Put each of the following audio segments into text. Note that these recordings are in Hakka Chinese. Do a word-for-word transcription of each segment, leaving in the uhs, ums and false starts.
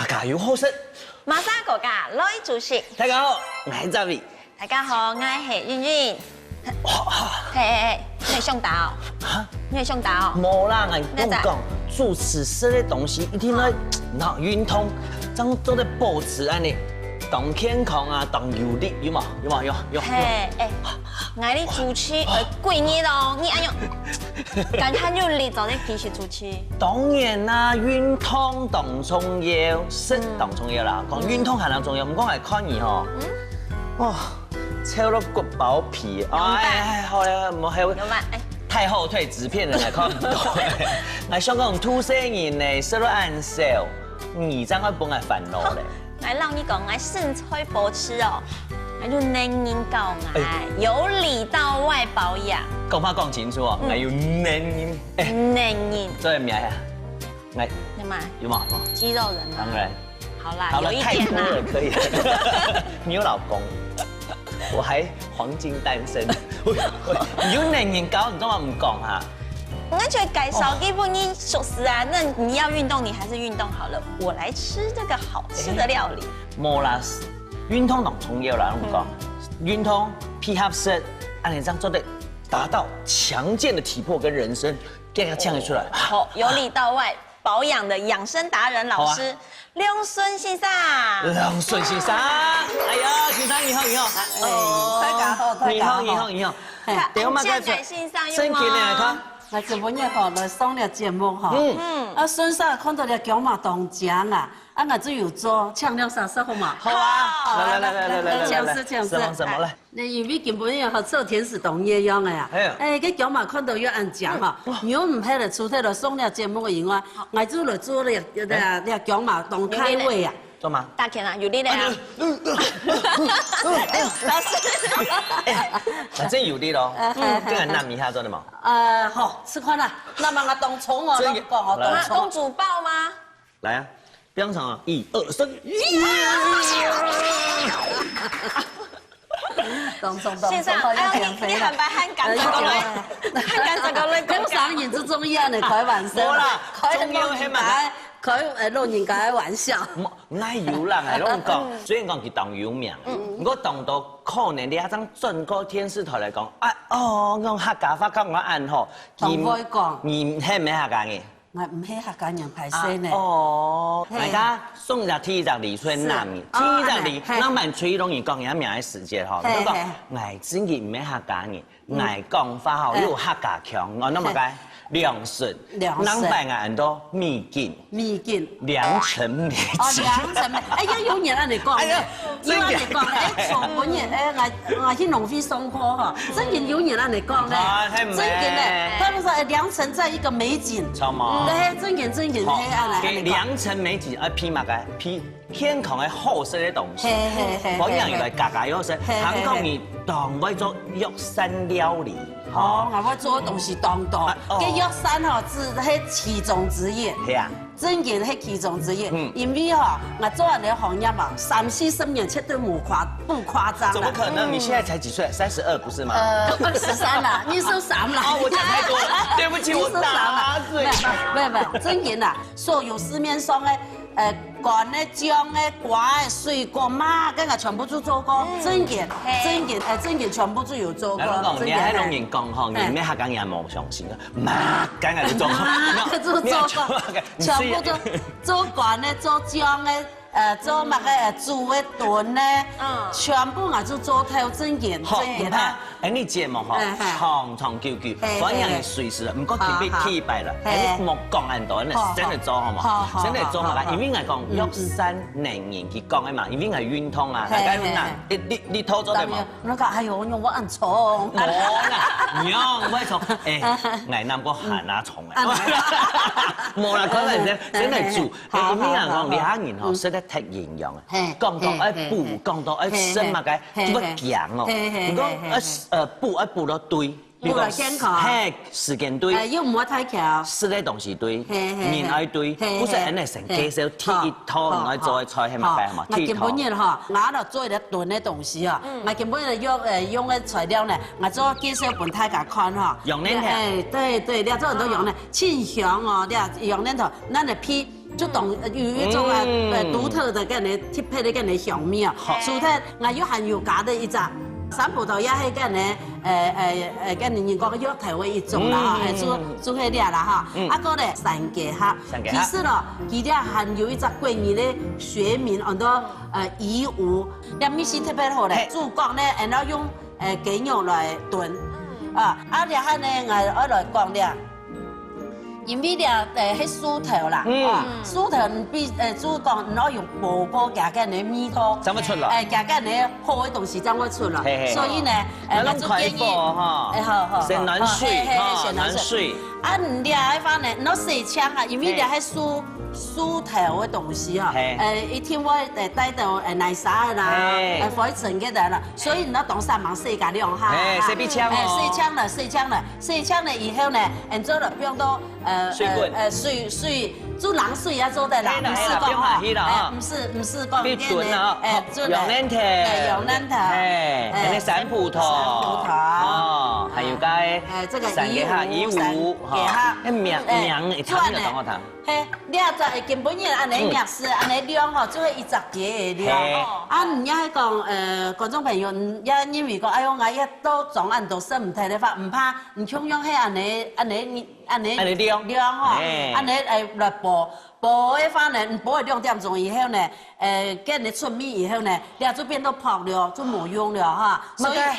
加油好食。馬上國家來主席。大家好，𠊎係Zavi。大家好，𠊎係韻韻。嘿嘿嘿，你會想到哦？啊？你會想到哦？無啦，𠊎講，主持食个東西一定愛，然後運動，正做得保持恁樣，當健康啊，當有力，有無？有無？有，有。嘿，欸，𠊎哩主持，呃，幾日哦，你恁樣，感覺有力做得繼續主持。 當然啦，運動當重要，食當重要啦。講運動還當重要，毋過𠊎看你吼，哦，瘦到骨包皮，哎，好了，莫還有，太後退紙片了，𠊎看毋到。𠊎想講，大細人呢，食到恁少，你正會分𠊎煩惱咧。 𠊎摎你講，𠊎身材保持哦，𠊎就能人教𠊎，由裡到外保養。講話講清楚哦，𠊎有能人，能人。做得咩啊？𠊎有嘛？有嘛？肌肉人嘛。當然。好啦，好了，有一點啦。太多了，可以。你有老公，我還黃金單身。你有能人教，你怎麼不講啊？ 𠊎就介紹給你熟識啊，那你要運動，你還是運動好了，我來吃這個好吃的料理。無啦，運動當重要啦，𠊎講，運動配合食，恁樣正做得達到強健的體魄跟人生，給它強出來。好，由裡到外保養的養生達人老師，梁順先生。梁順先生，哎呀，先生你好，你好。哦，大家好，大家好。你好，你好，你好。等一下，馬上先生正經的來看。 𠊎今晡日吼來上這節目吼，嗯，啊，順續看到這薑嫲當靚啊，啊，𠊎就有做，請兩儕食好無？好啊，來來來來來來來，請食，請食。什麼什麼來？那因為今晡日吼做甜食當熱樣个啊，哎，該薑嫲看到又恁靚吼，你又毋係來除忒來上這節目以外，𠊎就來做這這這薑嫲當開胃啊。 做麼？大家啊，有力了啊！哎呦，老師，哎，反正有力咯。嗯，這個難一下做得嗎？呃，好，試看啦。那麼𠊎當衝哦，真的，你講哦，來。當衝。公主抱嗎？來啊，不要吵啊，一二三。當衝，當衝，先生，好像減肥了。哎呀，你，你還把還敢這個嘞？還敢這個嘞？跟上癮最重要的，開玩笑。無啦，開中藥還蠻開，開，呃，老人家的玩笑。無，哪有啦，𠊎攏講，雖然講佢當有名，毋過當多可能你還正轉過電視台來講，啊，哦，用客家話講我恁好，當會講。你，你係毋係客家人？𠊎毋係客家人，歹勢呢。啊，哦，嘿。大家送一隻第一隻禮，春南，是。第一隻禮，哦，恁樣。人蠻吹動你講人家名的時節吼，嘿，你講，嘿。𠊎真的毋係客家人， 𠊎講話吼，嗯。又有客家腔，𠊎那麼个嘿。糧食，糧食。人擺𠊎安到美景，美景。良辰美景。哦，良辰美，哎呀，有人恁樣講呢，哎呀，有人恁樣講呢，真的。哎，昨晡日，哎，𠊎，𠊎去農會上課吼，真的有人恁樣講呢，啊，太美。真的呢，他們說，哎，良辰在一個美景。著無？嗯，對，真的，真的，好，嘿，恁樣，恁樣講。良辰美景，啊，配麼个？配 健康个好食个東西，嘿，嘿，嘿，保養一個家家有食，嘿，嘿，還講你當會做藥膳料理，哦，吼。𠊎會做个東西當多，啊，哦。該藥膳吼，只係其中之一。係啊。真个係其中之一，嗯。因為吼，𠊎做恁樣个行業嘛，三四十年絕對無誇，不誇張啦。怎麼可能？你現在才幾歲？三十二不是嗎？呃，二十三啦，二十三啦。哦，我講太多了，對不起，我打嘴巴。二十三啦。沒有，沒有，沒有，真个啦，所有市面上个 呃，乾个、醬个、瓜个、水果嘛，該𠊎全部都做過，嗯。真个，嘿。真个，呃，真个全部都有做過，𠊎攏講，真个，你還攏人講吼，嘿。你毋係客家人無相信啊，嘛，敢敢去做，嘛，就做過，全部做，做乾个、做醬个，呃，做麼个，呃，煮个、燉个，嗯。全部𠊎就做透，真个，好，真个，毋怕。 恁樣節目吼，嘿，嘿。長長久久，嘿，反正隨時，嘿，嘿。毋過特別提一擺啦，好，好。嘿，你莫講恁多，恁樣，好，好。先來做好無？好，好，先來做好無？好，好。因為𠊎講，嗯，嗯。藥膳能人去講个嘛，因為𠊎運動啊，嘿，大家有哪，嘿，嘿。你，你，你偷做對無？當然，我講，哎喲，我講我恁重。無啦，你講我重，哎，𠊎那個還那重哎。啊。無啦，開玩笑，先來煮。嘿，嘿，嘿。哎，因為𠊎講，好，好，好。這下人吼，嗯。食得忒營養啊。嘿，講到愛補，嘿，嘿，嘿。講到愛食麼个，嘿，嘿。 就會強哦。嘿，嘿，嘿，嘿，嘿。毋過，呃，呃，補，愛補到對，比如講，補到健康。嘿，時間對。哎，又毋會太強。食个東西對，嘿，嘿，嘿。人愛對，嘿，嘿。毋係恁樣成介紹，嘿。第一套，好，你愛做个菜，好，係麼个嘛？好。第一套。𠊎今晡日吼，𠊎來做一個燉个東西哦。嗯。𠊎今晡日用，呃，用个材料呢，𠊎做介紹分大家看吼。用恁樣。哎，對，對，你做很多用呢，哦。真香哦，你用恁樣，咱來配就當，呃，有一種，呃，嗯。呃，獨特个恁呢，特別个恁呢香味啊。好。除忒𠊎又還有加个一隻山葡萄，也係恁呢，呃，呃，呃，恁呢人講藥頭个一種啦，哈，嗯。哎，就，就係這啦，哈。嗯。啊，過來山雞客，山雞客。其實咯，佢這還有一隻國語个學名，安到，呃，蟻蕗。這味緒特別好咧，嘿。主角呢，然後用，呃，雞肉來燉。啊，啊，這下呢，𠊎愛來講了。 因為這，呃，係樹頭啦，嗯。啊，樹頭你必，呃，就講你愛用火鍋加个呢味道，正會出來。哎，加个呢好个東西正會出來。嘿嘿。所以呢，呃，要用𠊎就建議，開火哈。哎，好好好，先暖水好，嘿嘿嘿，哈，先暖水。暖水。啊，你這个話呢，你愛洗淨啊，因為這係樹，樹頭个東西哈，嘿。呃，一定會，呃，帶到，呃，泥沙啦，嘿。呃，灰塵个來了，所以你愛當煞猛洗个兩下。嘿，洗必淨哦。哎，洗淨了，洗淨了，洗淨了以後呢，然後就放到 呃，水滾。呃，呃，水，水，煮冷水也做得啦，嘿啦，毋係講嘿啦，放下去啦，哎，哈。毋係，毋係講必燉啊，哎，煮冷，用恁頭。哎，用恁頭，哎，哎，恁呢山葡萄。山葡萄，哦，還有該哎，這个山雞客，蟻蕗，蟻蕗，山雞客，哈，那名，哎，名，做恁呢聽著當好聽。嘿，你也做，根本你恁呢嗯。名字，恁呢量吼，就係一隻雞个量。嘿。啊，你也係講，呃，觀眾朋友，你也認為講，哎喲，𠊎一到裝恁多食毋忒个話，毋怕，你共樣係恁呢，恁呢，恁呢，恁呢量。量吼，嘿。恁呢，哎，來包。 包个話呢，你包了兩點鐘以後呢，呃，跟你出味以後呢，這就變到泡了，就無用了哈。所以，麼个？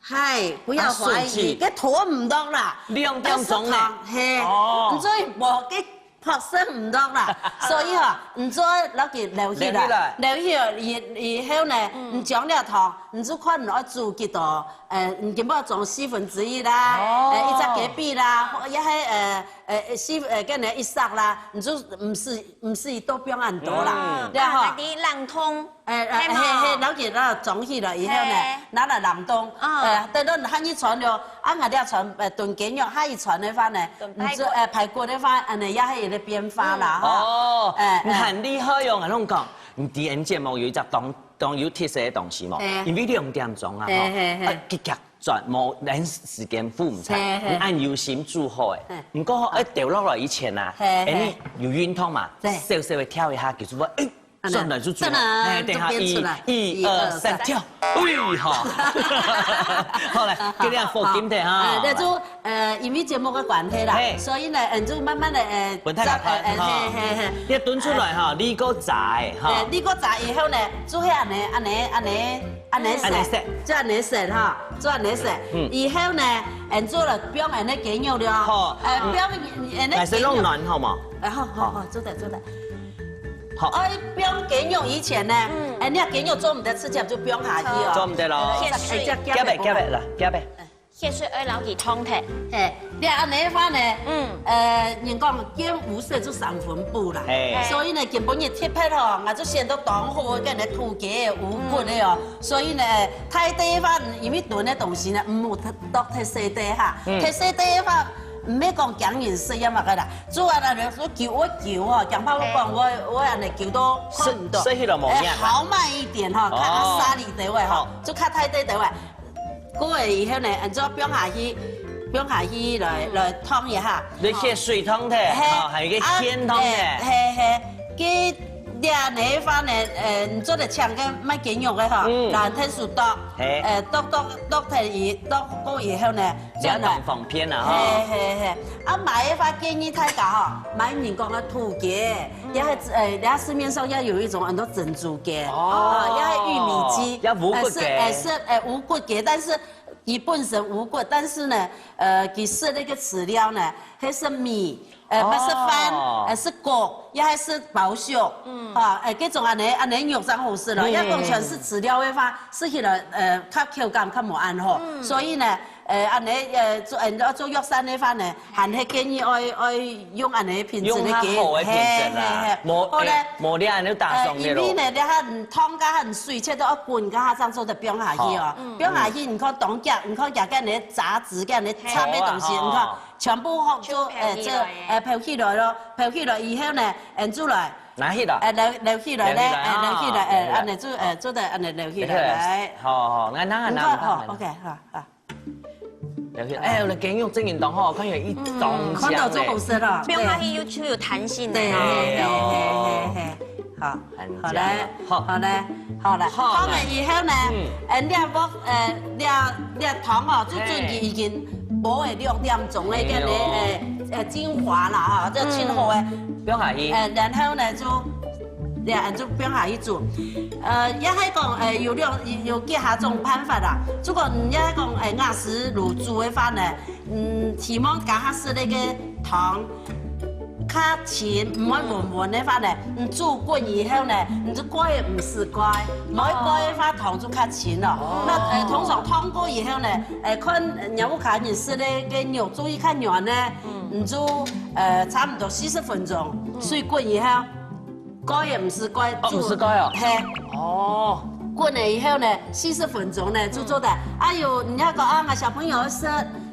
嗨，不要懷疑，啊，順氣。該拖毋落啦。兩點鐘呢？要食糖，嘿，哦。你所以無該泡生毋落啦。所以哈，你做落去留起來，留起來。留起來以，以後呢，你將這糖，你就看你愛煮幾多，呃，你根本裝四分之一啦，哦。呃，一隻雞髀啦，或者係呃。 呃，是，呃，跟人一霎啦，你就毋使，毋使多放恁多啦，嗯。對吼。啊，你冷凍，哎，哎，係無？嘿，嘿，了解了，裝起來以後呢嘿，拿來冷凍，嗯。呃，等到你下一餐了，啊，𠊎這餐，呃，燉雞肉，下一餐个話呢，燉排骨。你就，呃，排骨个話，恁呢也係有個變化啦，吼。哦，哎，你很厲害喲，𠊎同你講，你D N節目有一隻當，當有特色个東西嘛，哎。因為兩點鐘啊，嘿，嘿，嘿。啊，結局 轉無，連時間赴毋出，嘿，嘿。你恁有心煮好誒。嘿。毋過吼，愛掉落來以前啊，嘿，嘿。哎，你有運動嘛？對。小小个跳一下，其實我，哎，啊，轉來就煮好。真的啊，哎，等下，就變出來。一，一，二，三，一，二，三。跳。哎，好。好來，今日復金的哈。哎，那就，呃，因為節目个關係啦，嘿。所以呢，嗯，就慢慢的，呃，分大家看哈。嘿，嘿，嘿。你燉出來哈，你个炸誒哈。哎，你个炸以後呢，就係恁呢，恁呢，恁呢，恁呢恁呢食。就恁呢食哈，就恁呢食。嗯。以後呢，嗯，做了放恁呢雞肉了。好。呃，放恁呢雞肉。還係弄軟好無？哎，好，好，好，做得，做得。好。哎，放雞肉以前呢，嗯，哎，你看雞肉做毋得直接就放下去哦。做毋得咯。哎，切碎。哎，夾誒，夾誒，來，夾誒。血水愛摎佢燙忒。嘿，你恁呢个話呢，嗯。呃，人講見烏色就三分補啦。嘿。所以呢，今晡日特別吼，𠊎就選到當好个，恁呢土雞个烏骨个哦。所以呢，大垤个話，因為燉个東西呢，毋好剁忒細垤哈。嗯。忒細垤个話，毋係講驚人食也麼个啦。主要呢，就久啊久哦，講怕𠊎講，𠊎，𠊎恁呢久到看毋到。食，食起來無影啊。哎，好賣一點哈，較哦。沙哩兜仔哈好，就較大垤兜仔。 過了以後呢，恁樣放下去，放下去來，來燙一下。你血水燙忒，嘿，吼，還有个鮮燙啊，忒。嘿，嘿，嘿，該這樣个話呢，呃，你做得請个賣雞肉个吼，嗯。然後𢯭手剁，嘿。呃，剁剁剁忒以剁過以後呢，這樣當方便啊，吼。嘿嘿嘿，啊買个話建議大家吼，買人講个土雞，也係呃，也市面上也有一種很多珍珠雞，哦。啊，也係玉米雞，也無骨雞。呃，係，呃，係，呃，無骨雞，但是 佢本身無骨，但是呢，呃，佢食个飼料呢，係食米，呃，哦。係食飯，呃，係穀，也係食包粟，嗯，啊，呃，這種恁樣，恁樣肉正好食咯。嗯。要講全係飼料个話，食起來，呃，較口感較無恁好。嗯。所以呢，呃，恁樣，呃，做，呃，愛做藥膳个話呢，還係建議愛，愛用恁樣品質个雞，用較好个品質啦，嘿嘿嘿。無，好咧。欸，無你恁樣打爽个咯。呃，因為呢，你看湯加很水，切到要滾，加下正做得放下去哦。好。嗯。放下去，你看當遽，你看遽个呢，雜質个呢，摻个東西，好啊，你看好。全部放做，全部漂起來。呃，做，呃，漂起來咯，漂起來以後呢，呃，出來。拿去了。呃，撈，撈起來咧，撈起來啊，呃，撈起來，撈起來。呃，恁樣做，呃，做得恁樣撈起來，撈起來。來。好，好，那，那，那，你看，那，哦，OK，好，好。了解。哎，𠊎个雞肉真个當好，看起來一張嗯，看到就好食了。不用怕，對。佢有，就有彈性的。對，對，對，對，對，對，好，很香啊。好嘞，好。好嘞，好嘞。好嘞。好了以後呢，嗯。呃，這鑊，呃，這，這湯哦，就準備已經，嘿。無會兩點鐘的，嘿哦。這個，呃，呃，精華了哈，這盡好的。嗯。放下去。呃，然後呢，就 這樣就放下去煮。呃，也係講，呃，有兩，有幾下種辦法啦。如果你也係講，呃，瓦斯爐煮个話呢，嗯，希望加下食該個湯較清，毋會溫溫个話呢，你煮滾以後呢，你就蓋毋使蓋，無蓋个話湯就較清了。哦。那，呃，通常燙過以後呢，呃，看，呃，若屋下人食个，个肉煮到較軟呢，嗯。你就，呃，差不多四十分鐘，嗯。水滾以後， 蓋也毋使蓋，哦，毋使蓋哦。嘿。哦。滾了以後呢，四十分鐘呢，就做得。哎喲，你要講啊，𠊎小朋友食，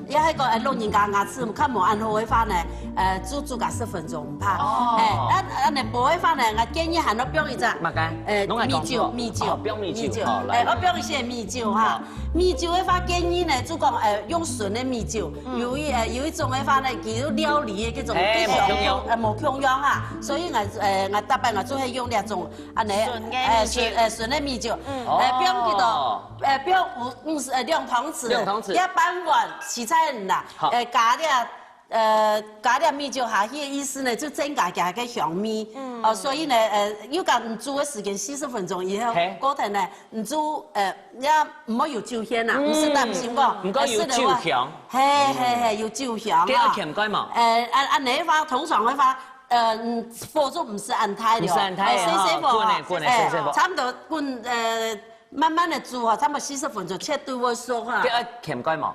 也係講，哎，老人家牙齒較無恁好个話呢，呃，煮，煮个十分鐘毋怕。哦。哎，啊，啊，你無个話呢，𠊎建議還要放一隻，麼个？呃，攏愛講米酒，米酒，哦，放米酒，米酒。哦，來。哎，愛放一些米酒哈。好。 米酒个話建議呢，就講，呃，用純个米酒。嗯。有一，呃，有一種个話呢，佢有料理个這種，哎，無共樣。呃，無共樣啊。所以𠊎，呃，𠊎大半𠊎就會用這種，恁呢，純个米酒。呃，純，呃，純个米酒。嗯。呃，放幾多，哦。呃，放五，五十，呃，兩湯匙。兩湯匙。一半碗洗菜啦，好。呃，加點 呃，加點米酒下去个意思呢，就增加佢个香味。嗯。哦，所以呢，呃，又講煮个時間四十分鐘以後，嘿。過程呢，你就，呃，也毋好有酒香啊，嗯。毋使擔心講，毋過有酒香。呃，係个話，嘿，嘿，嘿，有酒香啊。該愛掀蓋無？呃，恁，恁呢个話，通常个話，呃，嗯，火就毋使恁大了，毋使恁大个哈，呃，細細火哈，滾个，滾个，哎，細細火。差不多滾，呃，慢慢个煮哈，差不多四十分鐘，絕對會熟哈。該愛掀蓋無？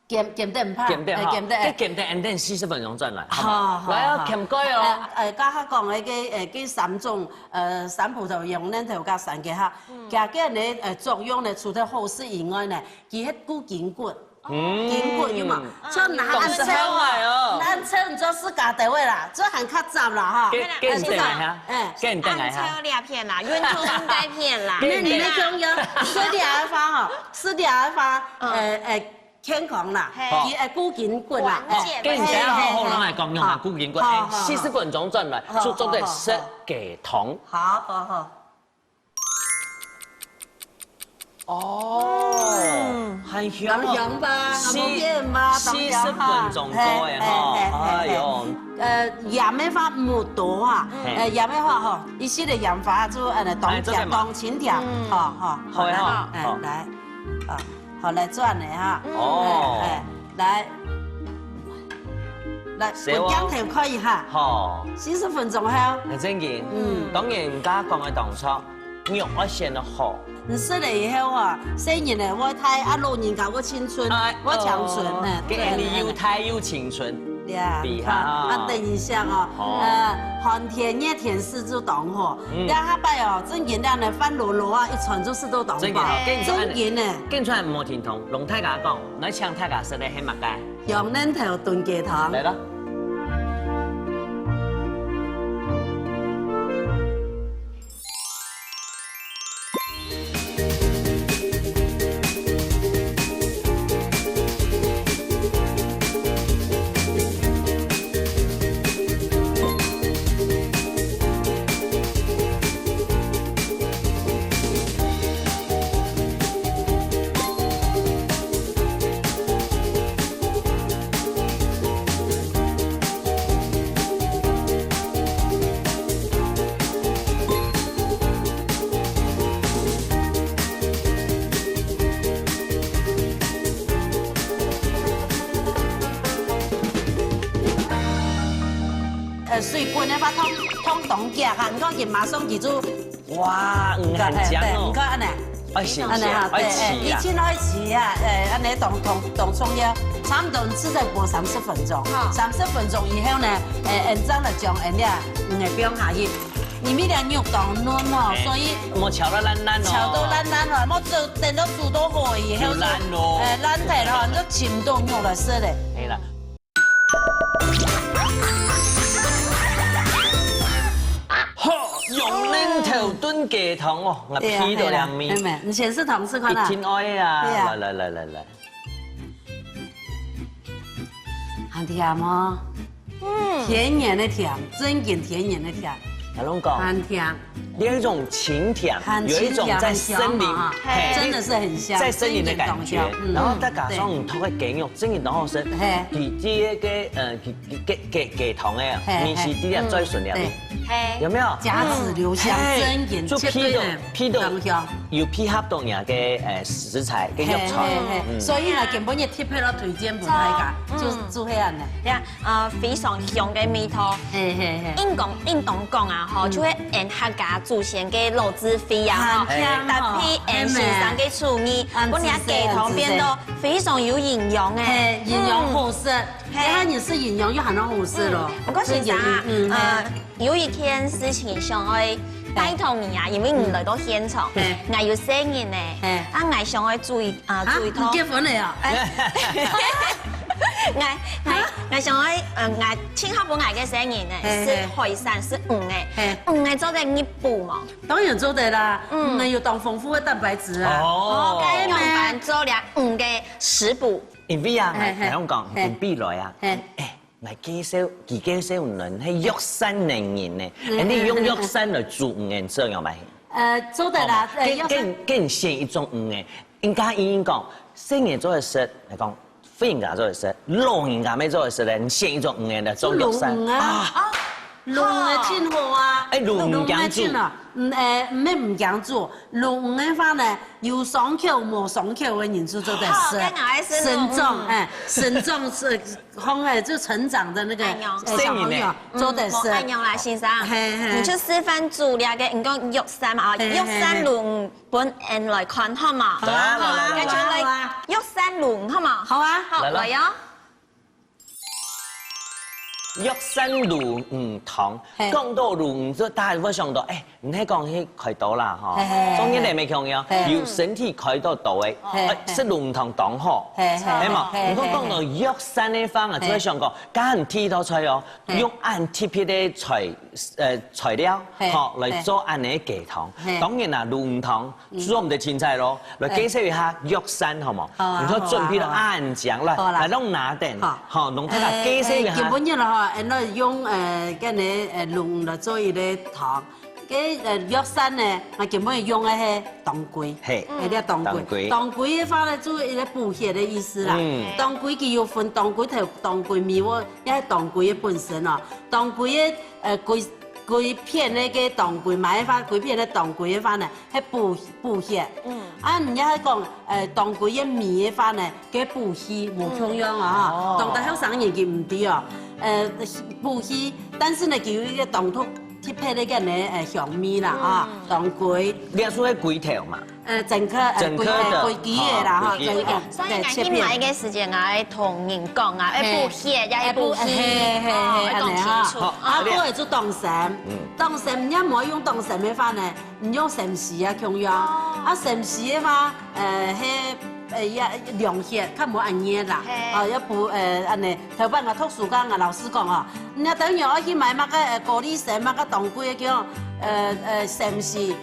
減，減得毋怕，減得哈，哎，減得，哎。該減得，and then四十分鐘轉來，好無？好，好，來啊，好。掀蓋哦。呃，呃，剛剛講个，个，呃，个三種，呃，三寶湯，用恁頭加三個哈，嗯。佢个呢，呃，作用呢，除了好食以外呢，佢還顧筋骨。嗯。筋骨有無？像拿當時好愛哦。拿手，你做自家个位啦，這還較雜啦哈。該，該你等來哈，哎。該你等來哈。按照這片啦，運動應該片啦。該你等來。你，你們共樣，食這个話哈，食這个話，嗯。呃，呃， 健康啦，嘿。佢會顧筋骨啦。好，跟大家好好來講，用下顧筋骨，好，好，好。哎，四十分鐘轉來，好，就做得食雞湯。好，好，好。哦，嗯。很香哦。當香吧？四，無變嘛，四十分鐘過个哈，當香哈。嘿，嘿，嘿，嘿，哎喲。嘿。呃，鹽个話，毋多啊。嘿。呃，鹽个話吼，一息个鹽花就，呃，當甜，哎，這個嘛。當清甜，嗯。好，好，好个哈，好，來，好。哎，來。啊。 好，來轉个哈。哦。哎，哎，來，來，小王。滾鏡頭開一下。好。四十分鐘後。很正經。嗯。當然，你剛剛講个當初，肉愛選得好。你食了以後啊，細人呢，會大，啊，老人家會青春，哎，會青春，哦。哎，對，該你又大又青春。 呀，厲害啊。你看，啊，等一下哦，哦。呃，寒天、熱天食就當好。嗯。這下擺哦，正經恁呢，飯摞摞啊，一餐就食到當飽。正經哦，正經呢。正經呢。跟出來無停動，同大家講，來請大家食个係麼个？羊奶頭燉雞湯。來了。 呃，水滾个話，燙，燙當遽哈，你看佢馬上佢就 哇，嗯，很香哦。對，你看恁呢。愛洗一下，恁呢哈，對，愛洗啊。哎，一定愛洗啊，哎，恁呢當，當，當重要，差不多你試再過三十分鐘。好。三十分鐘以後呢，哎，然後來將，哎，這，嗯，放下去。因為這肉當嫩哦，哎，所以莫炒到爛爛哦。炒到爛爛哦，莫煮，等到煮到好以後就，就爛咯。哎，爛忒了，你就浸到肉來食咧。可以了。 好，用恁頭燉雞湯哦，𠊎鼻到兩面。對啊，對啊，你先試湯試看啊。一定愛啊！對啊。來來來來來。很甜哦，嗯，甜甜的甜，真正甜甜的甜，阿龙讲，很甜，有一种清甜，很清甜，有一种在森林，很香嘛，嘿，真的是很香，在森林的感觉，真正当香，嗯，然后再加上你头个雞肉，真的当好吃，嘿，佢这个呃，佢佢佢佢佢糖哎，嘿，你是第一最顺了，对，嘿，有没有？甲子留香，嘿，真正就配到绝对的配到当香。有配合到人家个呃食材个药材，嘿嘿嘿，所以呢，今晡日特别要推荐给大家，就做这样的。呀，呃，非常香个味道。嘿嘿嘿。应讲应当讲啊，吼，就会用客家祖先个老智慧啊，吼，搭配用先生个厨艺，分你个鸡汤变到非常有营养诶。嘿，营养好食，你看你是营养又还能好食咯。不过先生啊，呃，有一件事情想要拜托你啊，因为你来到现场，我有生日呢，啊，我想要注意 啊，啊，注意到。你结婚了呀？哎，我我我想要，嗯，我请客分我个生日呢，是海产，是鱼个，鱼个做得入补嘛？当然做得啦，嗯，鱼有当丰富的蛋白质啊。哦，该用饭做了鱼个食补。因为啊，哎，哎，我讲，哎，准备来啊，哎，哎， 来介绍，佢介绍人係藥膳个人呢。哎，你用藥膳來煮魚个，這樣嘛？呃，做得啦，呃，藥膳。跟跟跟選一種魚个，應該應該講，細人做得食，來講，婦人家做得食，老人家乜做得食咧，你選一種魚个來做藥膳。鱸魚啊，啊，鱸魚真好啊，哎，鱸魚驚煮。鱸魚真好，嗯，哎，毋係毋驚煮，鱸魚个話呢，有爽口無爽口个人就做得食。好，該𠊎愛食鱸魚。成長，哎，成長是 好哎，就成长的那个，哎，小朋友，做得食。哎，有啦，先生，你就示范煮了个，你讲药膳嘛，啊，药膳鱸鱼分俺来看好嘛？好啊，好啊，感觉来药膳鱸鱼好嘛？好啊，好，来哟。药膳鱸鱼汤，讲到鱸鱼，就大家会想到，哎， 你係讲去開刀啦，吼，中年人乜共樣，有身體開刀刀个，食鱸魚湯當好，係嘛？毋過講到藥膳个方啊，就會想講，加恁特別个菜哦，用恁特別个材，呃，材料，吼，來做恁个雞湯。當然啦，鱸魚湯，主要毋得青菜咯，來介紹一下藥膳，好無？你看準備到恁靚，來，來，弄拿等，好，弄大家介紹一下。基本上吼，俺用，呃，跟你，呃，鱸魚來做一个湯。 个，呃，藥膳呢，𠊎今晡日用个係當歸。係。哎，這當歸。當歸个話呢，就一个補血个意思啦。當歸佢有分當歸頭、當歸尾，也係當歸个本身哦。當歸个，呃，歸歸片个个當歸，買个話，歸片个當歸个話呢，係補補血。嗯。啊，人家講，呃，當歸个尾个話呢，个補氣無共樣啊，哈。當大後生人佢毋知哦，呃，補氣，但是呢，佢有一个當獨 特別个个呢，呃，香味啦，啊，當歸。你係說該歸頭嘛？呃，整顆，呃，整顆个，歸，歸支个啦，哈，歸支个，所以𠊎去買个時節，𠊎愛同人講啊，愛補血，也愛補氣，係係係，恁樣哈。啊，過來就當參，當參，你若無用當參个話呢，你用參絲啊共樣。啊，參絲个話，呃，係，呃，也涼血，較無恁熱啦。哦，要補，呃，恁樣，頭擺𠊎讀書該𠊎老師講哦， 你等於愛去買麼个，呃，高麗參，麼个當歸个，叫，呃，呃，參絲，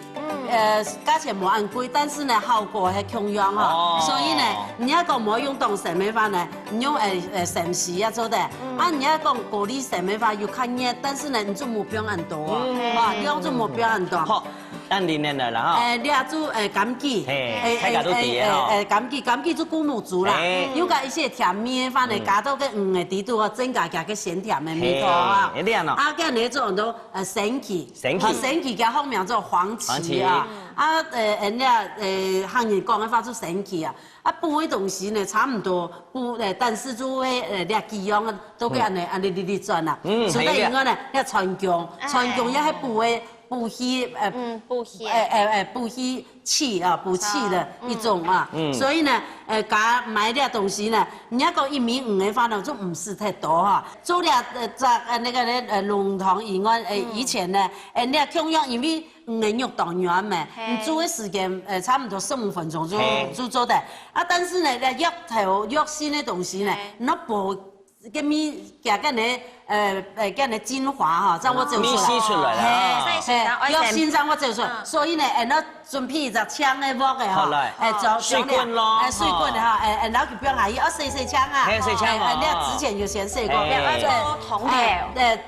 呃，價錢無恁貴，但是呢，效果係共樣吼。所以呢，你若講無用當參个話呢，你用，呃，呃，參絲也做得。啊，你若講高麗參个話，又較熱，但是呢，你就無放恁多啊，哇，量就無放恁多。好， 恁靈驗了啦吼。哎，這就，哎，枸杞。嘿，哎，大家都知个吼。哎，哎，枸杞，枸杞就顧目珠啦。哎。有个一些甜味个話呢，加到个魚个底肚哦，增加佢个鮮甜个味道啊。嘿，這樣哦。啊，跟你做很多，呃，生芪。生芪。啊，生芪佢學名做黃芪啊。黃芪。啊，呃，人家，呃，客人講个話就生芪啊。啊，補个東西呢，差不多補，呃，但是就會，呃，這幾樣啊，都會恁樣，恁樣直直轉啊。嗯，除了以外呢，這川芎，川芎也係補个 補氣，呃，嗯，補血。哎，哎，哎，補氣，氣啊，補氣的一種啊。所以呢，呃，加買這東西呢，你若講一味魚个話呢，就毋使忒多哈。做了，呃，這，呃，那個呢，呃，鱸魚湯以外，呃，以前呢，呃，你共樣因為魚个肉當軟嘛，你煮个時間，呃，差不多十五分鐘就，就做得。啊，但是呢，這藥頭、藥性个東西呢，你補 个味，加个呢，呃，呃，恁樣个精華哈，正會走出來。味緒出來了嘿，啊。嘿，要先生會走出來。嗯。所以呢，恁樣準備一隻青个鑊个哈，好來。哎，裝，水滾咯，哎，水滾个哈，哎，哎，然後就放下去，要洗洗青啊。嘿，洗青哦。哎，哎，你看之前有先洗過。哎。哎，哎，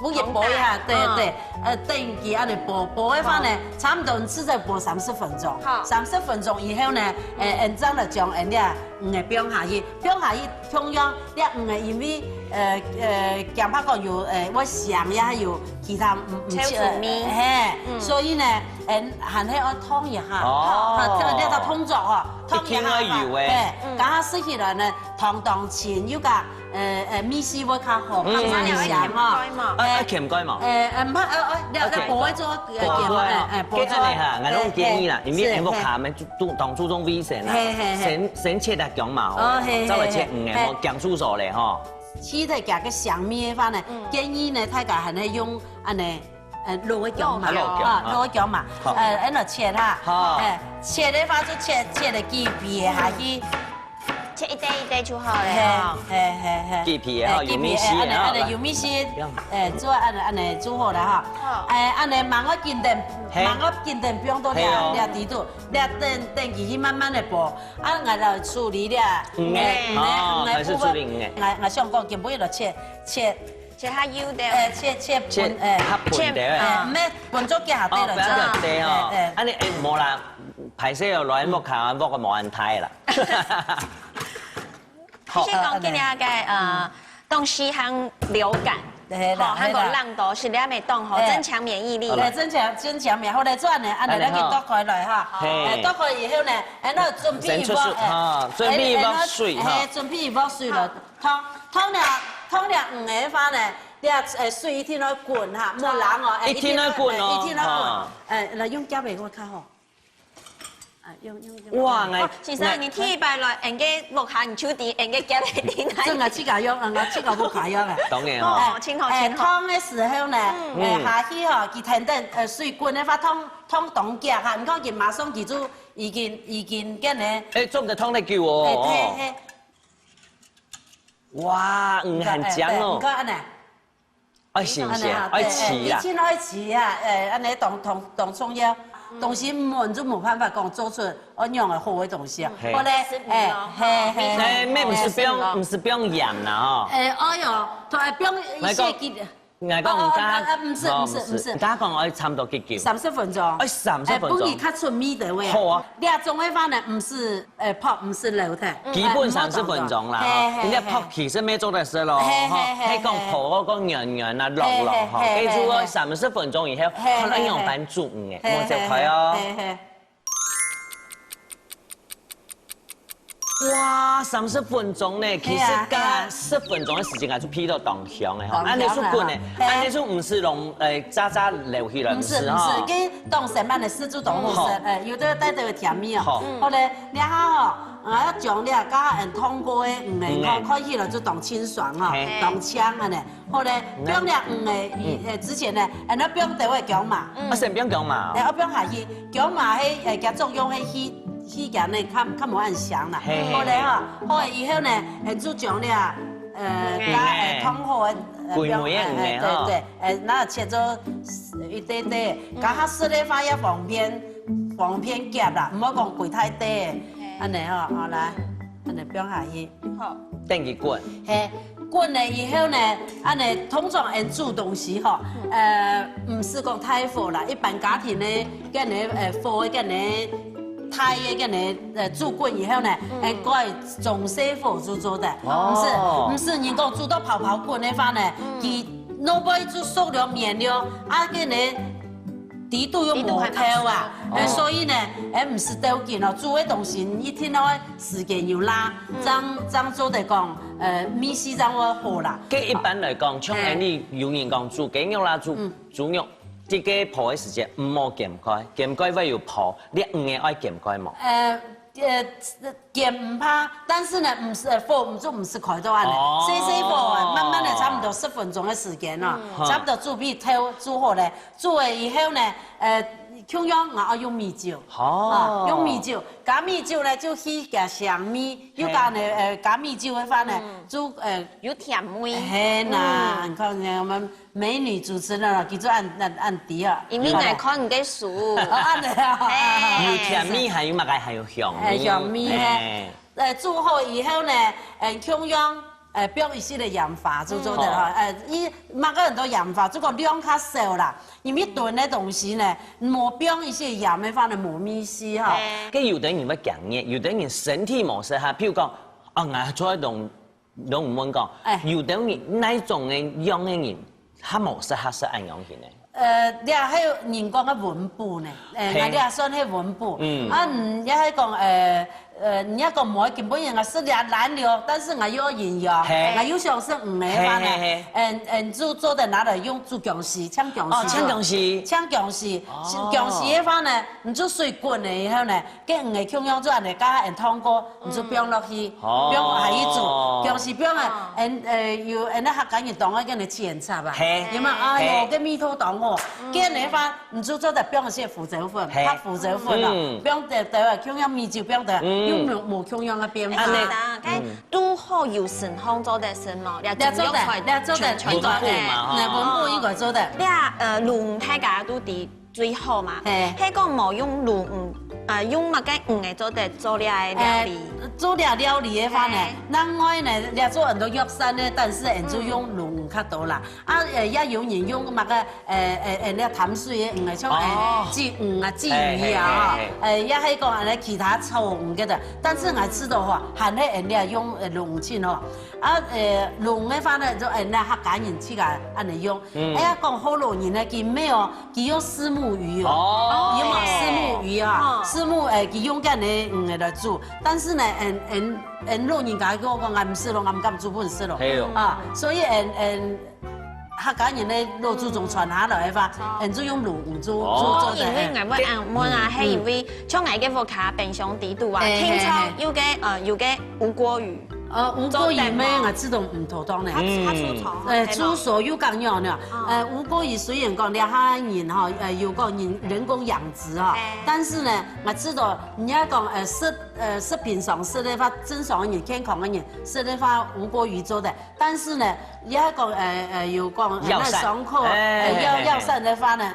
不要一下，對，對，呃，等佢恁樣爆，爆个話呢，差不多你試再爆三十分鐘。好。三十分鐘以後呢，哎，嗯。然後呢，將恁樣，嗯，放下去，放下去，同樣，這魚呢，因為，呃，呃，驚怕講有，呃，會腥，也有其他，嗯，嗯，臭味。嘿，嗯。所以呢，嗯，還係愛燙一下。哦。啊，燙，這個燙著哦，燙一下嘛。一定愛有的。嘿，嗯。剛剛食起來呢，湯當清，又加，呃，呃，味緒會較好，嗯。較香嘛。啊，啊，鹹雞嘛。呃，呃，毋怕，呃，呃，這，這，OK。不會做，呃，鹹，不會啊。哎，哎，不會做。這樣的哈，𠊎攏建議啦，哎，因為是，𠊎屋下面就，就當注重衛生啦，嘿，嘿，嘿。先，先切來薑嘛，吼，哦，嘿，再來切，嘿，嘿。嗯，哎，吼，薑叔叔咧，吼。 其實佢个香味个話呢，嗯。建議呢，大家還係用恁樣，呃，老个薑嘛，老薑。啊，啊。老个薑嘛，好。呃，恁樣切哈，好。哎，切个話就切，切个幾片下去。切一塊一塊就好了嘿，哦。嘿，嘿，嘿。幾片哈，哎，有味緒哈。幾片，哎，恁樣，恁樣有味緒，這樣。哎，做恁樣，恁樣做好了哈。好。哎，恁樣慢慢緊等，嘿。慢慢緊等，放到這，嘿哦。這底肚，這等，等佢去慢慢个爆。 啊，𠊎來處理了。嗯，嗯，哦，嗯，開始處理嗯。𠊎，𠊎想講，今晡日就切，切，切較幼个。哎，切，切切分，哎，較分的。哎，毋係分做幾下塊了，哦，不要這樣切哦。哎，哎。恁樣，哎，無啦，歹勢哦，來屋下，屋下無恁大啦。好。其實講今日个，呃， 當時還流感，嘿啦，吼，還有嘿啦。冷到，係你還沒動吼，嘿。增強免疫力。對，增強，增強免疫，後來轉呢，恁樣來去剁開來哈。嘿。哎，剁開以後呢，哎，恁樣準備鑊，先出水，哎，哈，準備鑊水，哎，哈。哎，準備鑊水了，燙，燙了，燙了魚个話呢，你啊，哎，水一定愛滾哈，莫冷哦，哎，一定愛滾哦，一定愛，哎，一定愛滾，哈。哎，來用夾个我看吼。 啊，用，用，用。哇，𠊎，哦，先生，𠊎，你第一擺來，𠊎个屋下，你就知𠊎个夾个定啊。這𠊎自家用，啊，𠊎自家屋下用啊。當然哦。哦，真好，哎，真好。燙个時候呢，嗯。哎，下去吼，佢等等，呃，水滾个話，燙，燙當遽哈，你看佢馬上佢就已經，已經恁樣。哎，做得燙得久哦。哎，對，嘿。哇，嗯，很香哦。哎，對，你看恁樣。 愛新鮮，恁樣哈，愛試啦。對，一定愛試啊，哎，恁樣當，當，當重要。東西無，就無辦法講做出恁樣个好个東西啊。嘿。好嘞，食品咯，哎，嘿，嘿，嘿。哎，妹，毋係放，毋係放鹽啦，吼。哎，哎喲，都愛放一些來講，給，𠊎講，哦，哦，你剛剛，啊，啊，毋係，哦，毋係，毋係。你剛剛講愛差不多幾久？三十分鐘。哎，三十分鐘。哎，分佢較出味个話。好啊。這種个話呢，毋係 呃，烰毋係老忒。基本三十分鐘啦，吼。嘿，嘿，人家烰其實乜做得食咯，嘿，吼。嘿，嘿，係講烰到軟軟啊，落落，吼。嘿，嘿，嘿，該煮到三十分鐘以後，嘿，看愛仰般煮，嗯，嘿，莫走開哦。嘿，嘿。哇，三十分鐘呢，其實加十分鐘个時間，𠊎就鼻到當香个，吼。當香啊。恁樣就滾呢，嘿。恁樣就毋係用，呃，渣渣撈起來，毋係，毋係，吼。毋係，佢當成慢个時煮當好食，好。哎，有个帶著个甜味哦。好。好嘞， 這下吼，啊，愛將這个嗯燙過个魚呢，嗯，看，看起來就當清爽吼，嘿。當香恁樣。好嘞，嗯。放這魚呢，嗯。呃，之前呢，哎，愛放兜仔薑嫲。嗯。啊，先放薑嫲哦。哎，愛放下去，薑嫲係，呃，佢作用係去，去佢呢，較，較無恁香啦。嘿，嘿，好嘞吼，嘿。好了以後呢，哎，就將這个，呃，嗯。加，呃，燙好个，呃，桂梅个魚呢，放，哎，哎，對，吼。對。 哎，該切做一塊塊，嗯。較好食个話也方便，方便夾啦，毋好講規大塊个，嘿。恁樣吼，好，來，恁樣放下去。好。等佢滾。嘿，滾了以後呢，恁樣通常𠊎煮東西吼，嗯。呃，毋係講大火啦，一般家庭呢，恁樣，呃，火个恁樣，大个恁樣，呃，煮滾以後呢，嗯。𠊎改中細火就做得，哦。毋係，毋係人講煮到泡泡滾个話呢，嗯。佢 外背就熟了綿了，啊，該呢，底肚又無透啊。底肚還無熟。哎，所以呢，哎，毋係鬥緊哦，煮个東西一定愛時間有罅，嗯。正，正做得講，呃，味緒正會好啦。該一般來講，像恁樣有人講煮雞肉啦，煮，嗯。煮肉，這个烰个時間毋好掀開，掀開會有泡，你魚仔愛掀開無？呃， 呃，煎毋怕，但是呢，毋係，呃，火毋，就毋係開到恁樣，哦。細細火，慢慢个，差不多十分鐘个時間哦，嗯。差不多煮皮透煮好咧，煮了以後呢，呃，共樣，𠊎愛用米酒。哦。啊，用米酒，加米酒呢，就去加香味，又加呢，呃，加米酒个話呢，就，呃，有甜味。嘿呐，你看呢，我們美女主持人啊，佢就恁，恁，恁知啊。因為𠊎看你个手。哦，恁樣啊。嘿。有甜味，還有麼个？還有香味。哎，香味，嘿。哎。呃，煮好以後呢，呃，共樣，呃，放一息个鹽花，就做得哈。哦。呃，佢麼个人都鹽花，只不過量較少啦。因為燉个東西呢，無放一息鹽个話呢，無味緒哈。嘿。該有个人會驚熱，有个人身體無適合，譬如講，啊，𠊎做一種 攏毋問講，哎。有兜人哪種个樣个人，較無適合食恁樣形个？呃，這係人講个溫補呢，呃，嘿。𠊎這算係溫補。嗯。啊，嗯，也係講，呃，呃，人家講無要緊，本人啊食這爛了，但是𠊎又要營養，嘿。𠊎又想食魚个話呢，嘿，嘿，嘿。嗯，嗯，就做得拿來用煮薑絲，嗆薑絲哦，嗆薑絲。嗆薑絲，哦。薑絲个話呢，你就水滾了以後呢， 該魚个共樣做恁樣，加下恁燙過，你就放落去，哦。放下去煮，薑絲放啊，哦。恁，呃，有恁樣客家人當愛恁樣去檢查吧。嘿。有無？哎喲，嘿。該味道當好。嗯。該恁樣个話，你就做得放一息胡椒粉，嘿。白胡椒粉咯，嗯。放得，得啊，共樣米酒放得，嗯。又無，無共樣个變化。哎，對。該嗯。都好有順風做得順咯，這中藥材這做得，這做得，全，全做得。應該，哎，嘛，哈。那溫補應該做得。這，呃，龍大家都知 最好嘛。嘿。係講無用鱸魚，呃，用麼个魚仔做得做這个料理？呃，做這料理个話呢，嘿。另外呢，這做很多藥膳呢，但是𠊎就用鱸魚較多啦。嗯。啊，呃，也有人用麼个，呃，呃，呃，那淡水个魚仔，像，呃，哦。鯽魚啊、鯽魚啊，嘿，嘿，嘿，嘿。呃，也係講，呃，其他草魚个的。但是𠊎試著吼，還係𠊎這用，呃，鱸魚盡好。啊，呃，鱸魚个話呢，就，呃，那客家人自家恁樣用。嗯。哎呀，講學老人呢，佢無哦， 佢用虱目魚哦，哦。有無？虱目魚啊，哦。虱目，誒，佢用該个，嗯，來煮。但是呢，嗯，嗯，嗯，老人家跟𠊎講，𠊎毋食咯，𠊎毋敢煮分人食咯。係哦。啊，所以，嗯，嗯，客家人个老祖宗傳下來个話，哦。嗯，就用鱸魚煮，哦。煮，煮个，因為𠊎會恁問啊，嗯。係因為像𠊎个屋下冰箱底肚啊，誒，聽說有个，呃，有个吳郭魚。 呃，吳郭魚咩，做得嗎？𠊎試著毋妥當呢。佢，佢出蟲，誒，係無？出手又講了呢。哦。呃，吳郭魚雖然講這下人吼，呃，有講人，人工養殖吼，嘿。但是呢，𠊎試著，人家講，呃，食，呃，食品上食个話，正常个人、健康个人食个話，吳郭魚做得。但是呢，人家講，呃，呃，有講，呃，藥膳。那傷口，哎，呃，藥，哎，哎，哎。藥膳个話呢，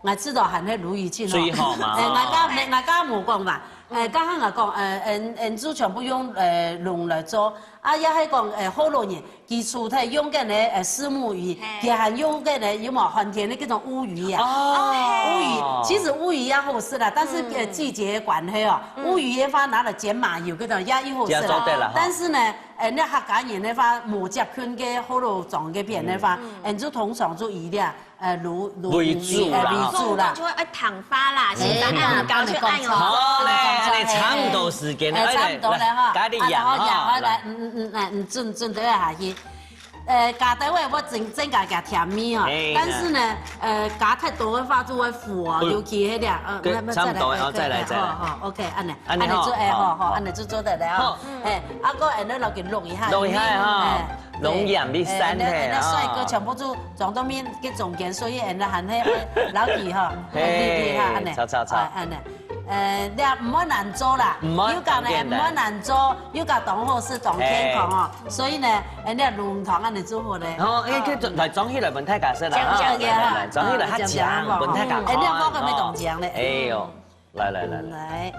𠊎試著還係鱸魚盡好。最好嘛，哎，哦。𠊎家，𠊎家無講嘛。哎，剛剛𠊎講，呃，嗯，嗯，就全部用，呃，鱸來做。啊，也係講，呃，學老人，佢除忒用个呢，呃，虱目魚，嘿。佢還用个呢，有無寒天个該種烏魚啊？哦。烏魚，其實烏魚也好食啦，但是，呃，嗯。季節个關係哦，嗯。烏魚个話拿來煎麻油，該種也，也好食啦。也做得啦，哈。但是呢，呃，那客家人个話，無接近个學老庄該片个話，嗯。嗯，就通常就以這 呃，鱸，鱸為主啦，呃，為主啦。就會燙發啦，嗯，先把它搞出來喲。好嘞，恁樣差毋多時間了，哎，差毋多了哈。來，加點鹽哈，啊，好，鹽，好，來，來。嗯，嗯，嗯，來，嗯，準，準備下去。呃，加兜仔，𠊎增，增加點甜味哦。哎，但是呢，呃，加忒多个話就會苦哦，嗯。尤其那點，呃，對，那，那再來，差不多，好，再來，再來。好，好，OK，恁樣。 恁樣吼，恁樣就，哎，好，好，好。恁樣就做得了啊。好。哎，啊，過恁樣落去摝一下，摝一下哈，哎，摝鹽去散去啊。哎，恁樣，恁樣帥哥全部就裝到面个中間，所以恁樣還係愛摝佢哈，嘿，摝佢哈，恁樣。炒，炒，炒。哎，恁樣。呃，你也毋好難做啦，毋好，有講呢，當然啦。毋好難做，又講當好食，當健康哦。哎。所以呢，恁樣鱸魚湯恁樣做好咧。好，哎，哦。去裝，來裝起來分大家食啦，講，講，啊，來，來，來，裝起來，啊，較靚，講，講，分大家看，哎，你有講个沒講靚咧？哎喲。 來，來，來，來。來，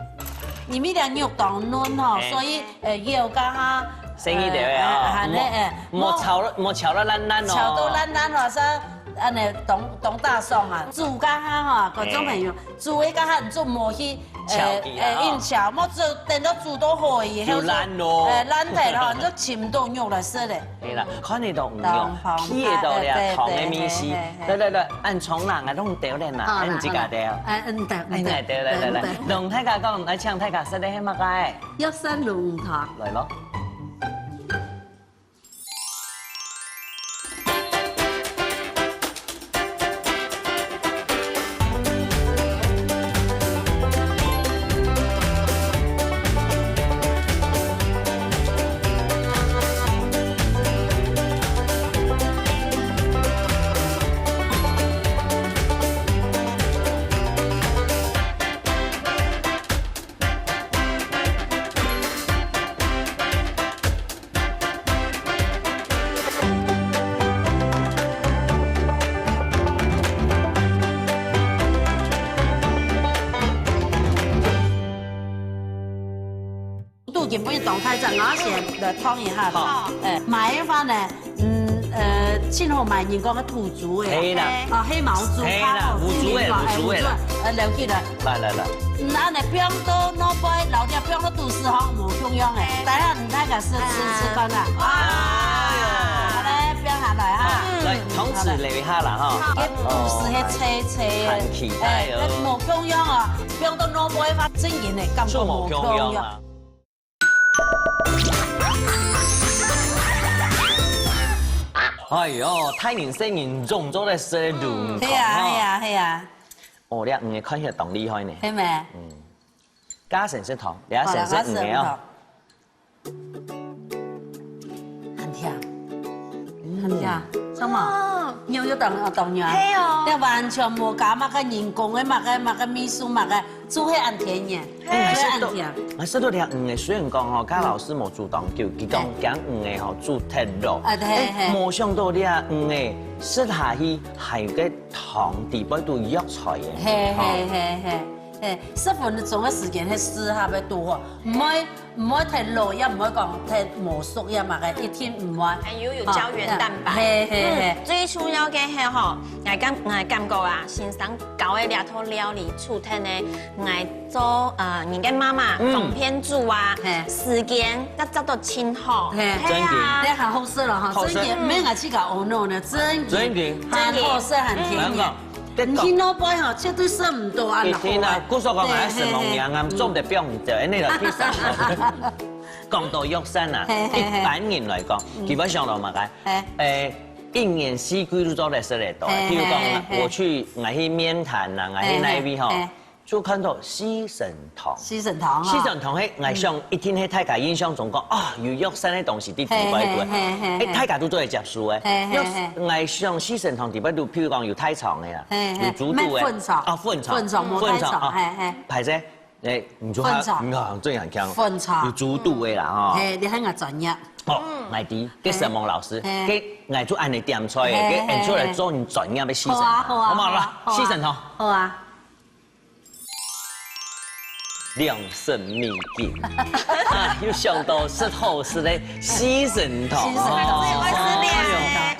因為這肉當嫩吼，哎。所以，呃，要加下，細義兜仔哦，呃，還係，莫，哎，莫炒到，莫炒到爛爛哦。炒到爛爛吼，係恁樣當，當打爽啊！煮加下吼，觀眾朋友，哎。煮个加下，你就莫去，呃，炒佢啦，呃，哦。硬炒，莫煮，等到煮到好以後就，就爛咯。呃，爛忒吼，你就尋到肉來食咧。 係啦，看得到魚肉，當香，鼻得到這湯个味緒。哎，對，對，對，嘿，嘿，嘿。來，來，來，恁蔥啦，𠊎攏丟了啦，哦，恁自家丟。哎，嗯，對，嗯，對，哎，來，對，來，來，來，嗯，對。同大家講，來請大家食个係麼个？藥膳鱸魚湯。來咯。今晡日當大隻，𠊎先來燙一下。好。哎，買个話呢，嗯，呃，盡好買人講个土豬个。係啦。啊，黑毛豬，係啦，較好，有豬个，豬肉，哎，有豬个啦。有豬个，呃，了解了。來，來，來。嗯，恁呢放到外背，老弟放到都市吼，無共樣个。等下你大家試，試，試看啊。哎喲。好嘞，放下來哈。來，同時留一下啦哈。好。這都市个脆脆个。很期待哦。哎，無共樣哦，放到外背个話，真正个感覺無共樣。就無共樣啊。 哎喲，大人細人總做得食个滷肉湯係啊，係啊，係啊。哦，你魚看起來當厲害呢。係咩？嗯。加先食湯，你先食魚哦。很甜，很甜，什麼？哦。牛油當當牛啊？係哦。這完全無加麼个人工个麼个麼个味素麼个，就係恁天然，係。就係恁甜。哎，食到，哎，食到這魚个，雖然講吼，家老師無煮當久，佢講驚魚个吼煮忒老。啊，對，哎，係。無想到這魚个食下去，還有个湯底背都藥材个。係，係，係，係，係，十分鐘个時間，係適合个度吼，毋會 毋會忒老，也毋會講忒無熟，也麼个，一定毋會。還有有膠原蛋白。係，係，係。嗯，最重要个係吼，𠊎感，𠊎感覺啊，先生教个這套料理，煮忒呢，𠊎做，呃，人个媽媽，嗯。方便煮啊，係。時間，該做到盡好。係。係啊。真的。你還好食了哈，好食。真的，毋係𠊎自家哦no呢，真的。真的。很好食，很甜的。嗯。 你去外背吼，絕對食毋到恁好啊。一定啊，故所講，對，還係無營養，嘿，嘿。做得放毋掉，恁呢就去食。講到藥膳啊，嘿，嘿，嘿。一般人來講，嗯。基本上都麼个，嘿。誒，一年四季都做得食得到。嘿，譬如講，嘿，嘿，嘿。我去，𠊎去面談啊，𠊎去哪位吼，嘿，嘿，嘿。就看到四神湯。四神湯啊。四神湯，嘿，𠊎想一定係大家印象中講，啊，有藥膳个東西佇裡背肚。嘿，嘿，嘿，嘿。誒，大家都做得接受誒。嘿，嘿，嘿。藥，𠊎想四神湯裡背肚，譬如講有大腸个啊， 嘿，嘿，有豬肚个。毋係粉腸。啊，粉腸。粉腸，無大腸，粉腸，啊。嘿，嘿。歹勢，誒，你就粉腸。你好像最很強。粉腸。有豬肚个啦，吼。嘿，你很有專業。哦，嗯。𠊎知，該沈夢老師，嘿。該𠊎就恁呢點菜个，嘿，嘿，該恁出來做你專業个四神湯，嘿。好啊，好啊，好毋好啦？好啊，好啊。四神湯。 良辰美景。啊，又想到食好食个四神湯。四神湯。哦，哎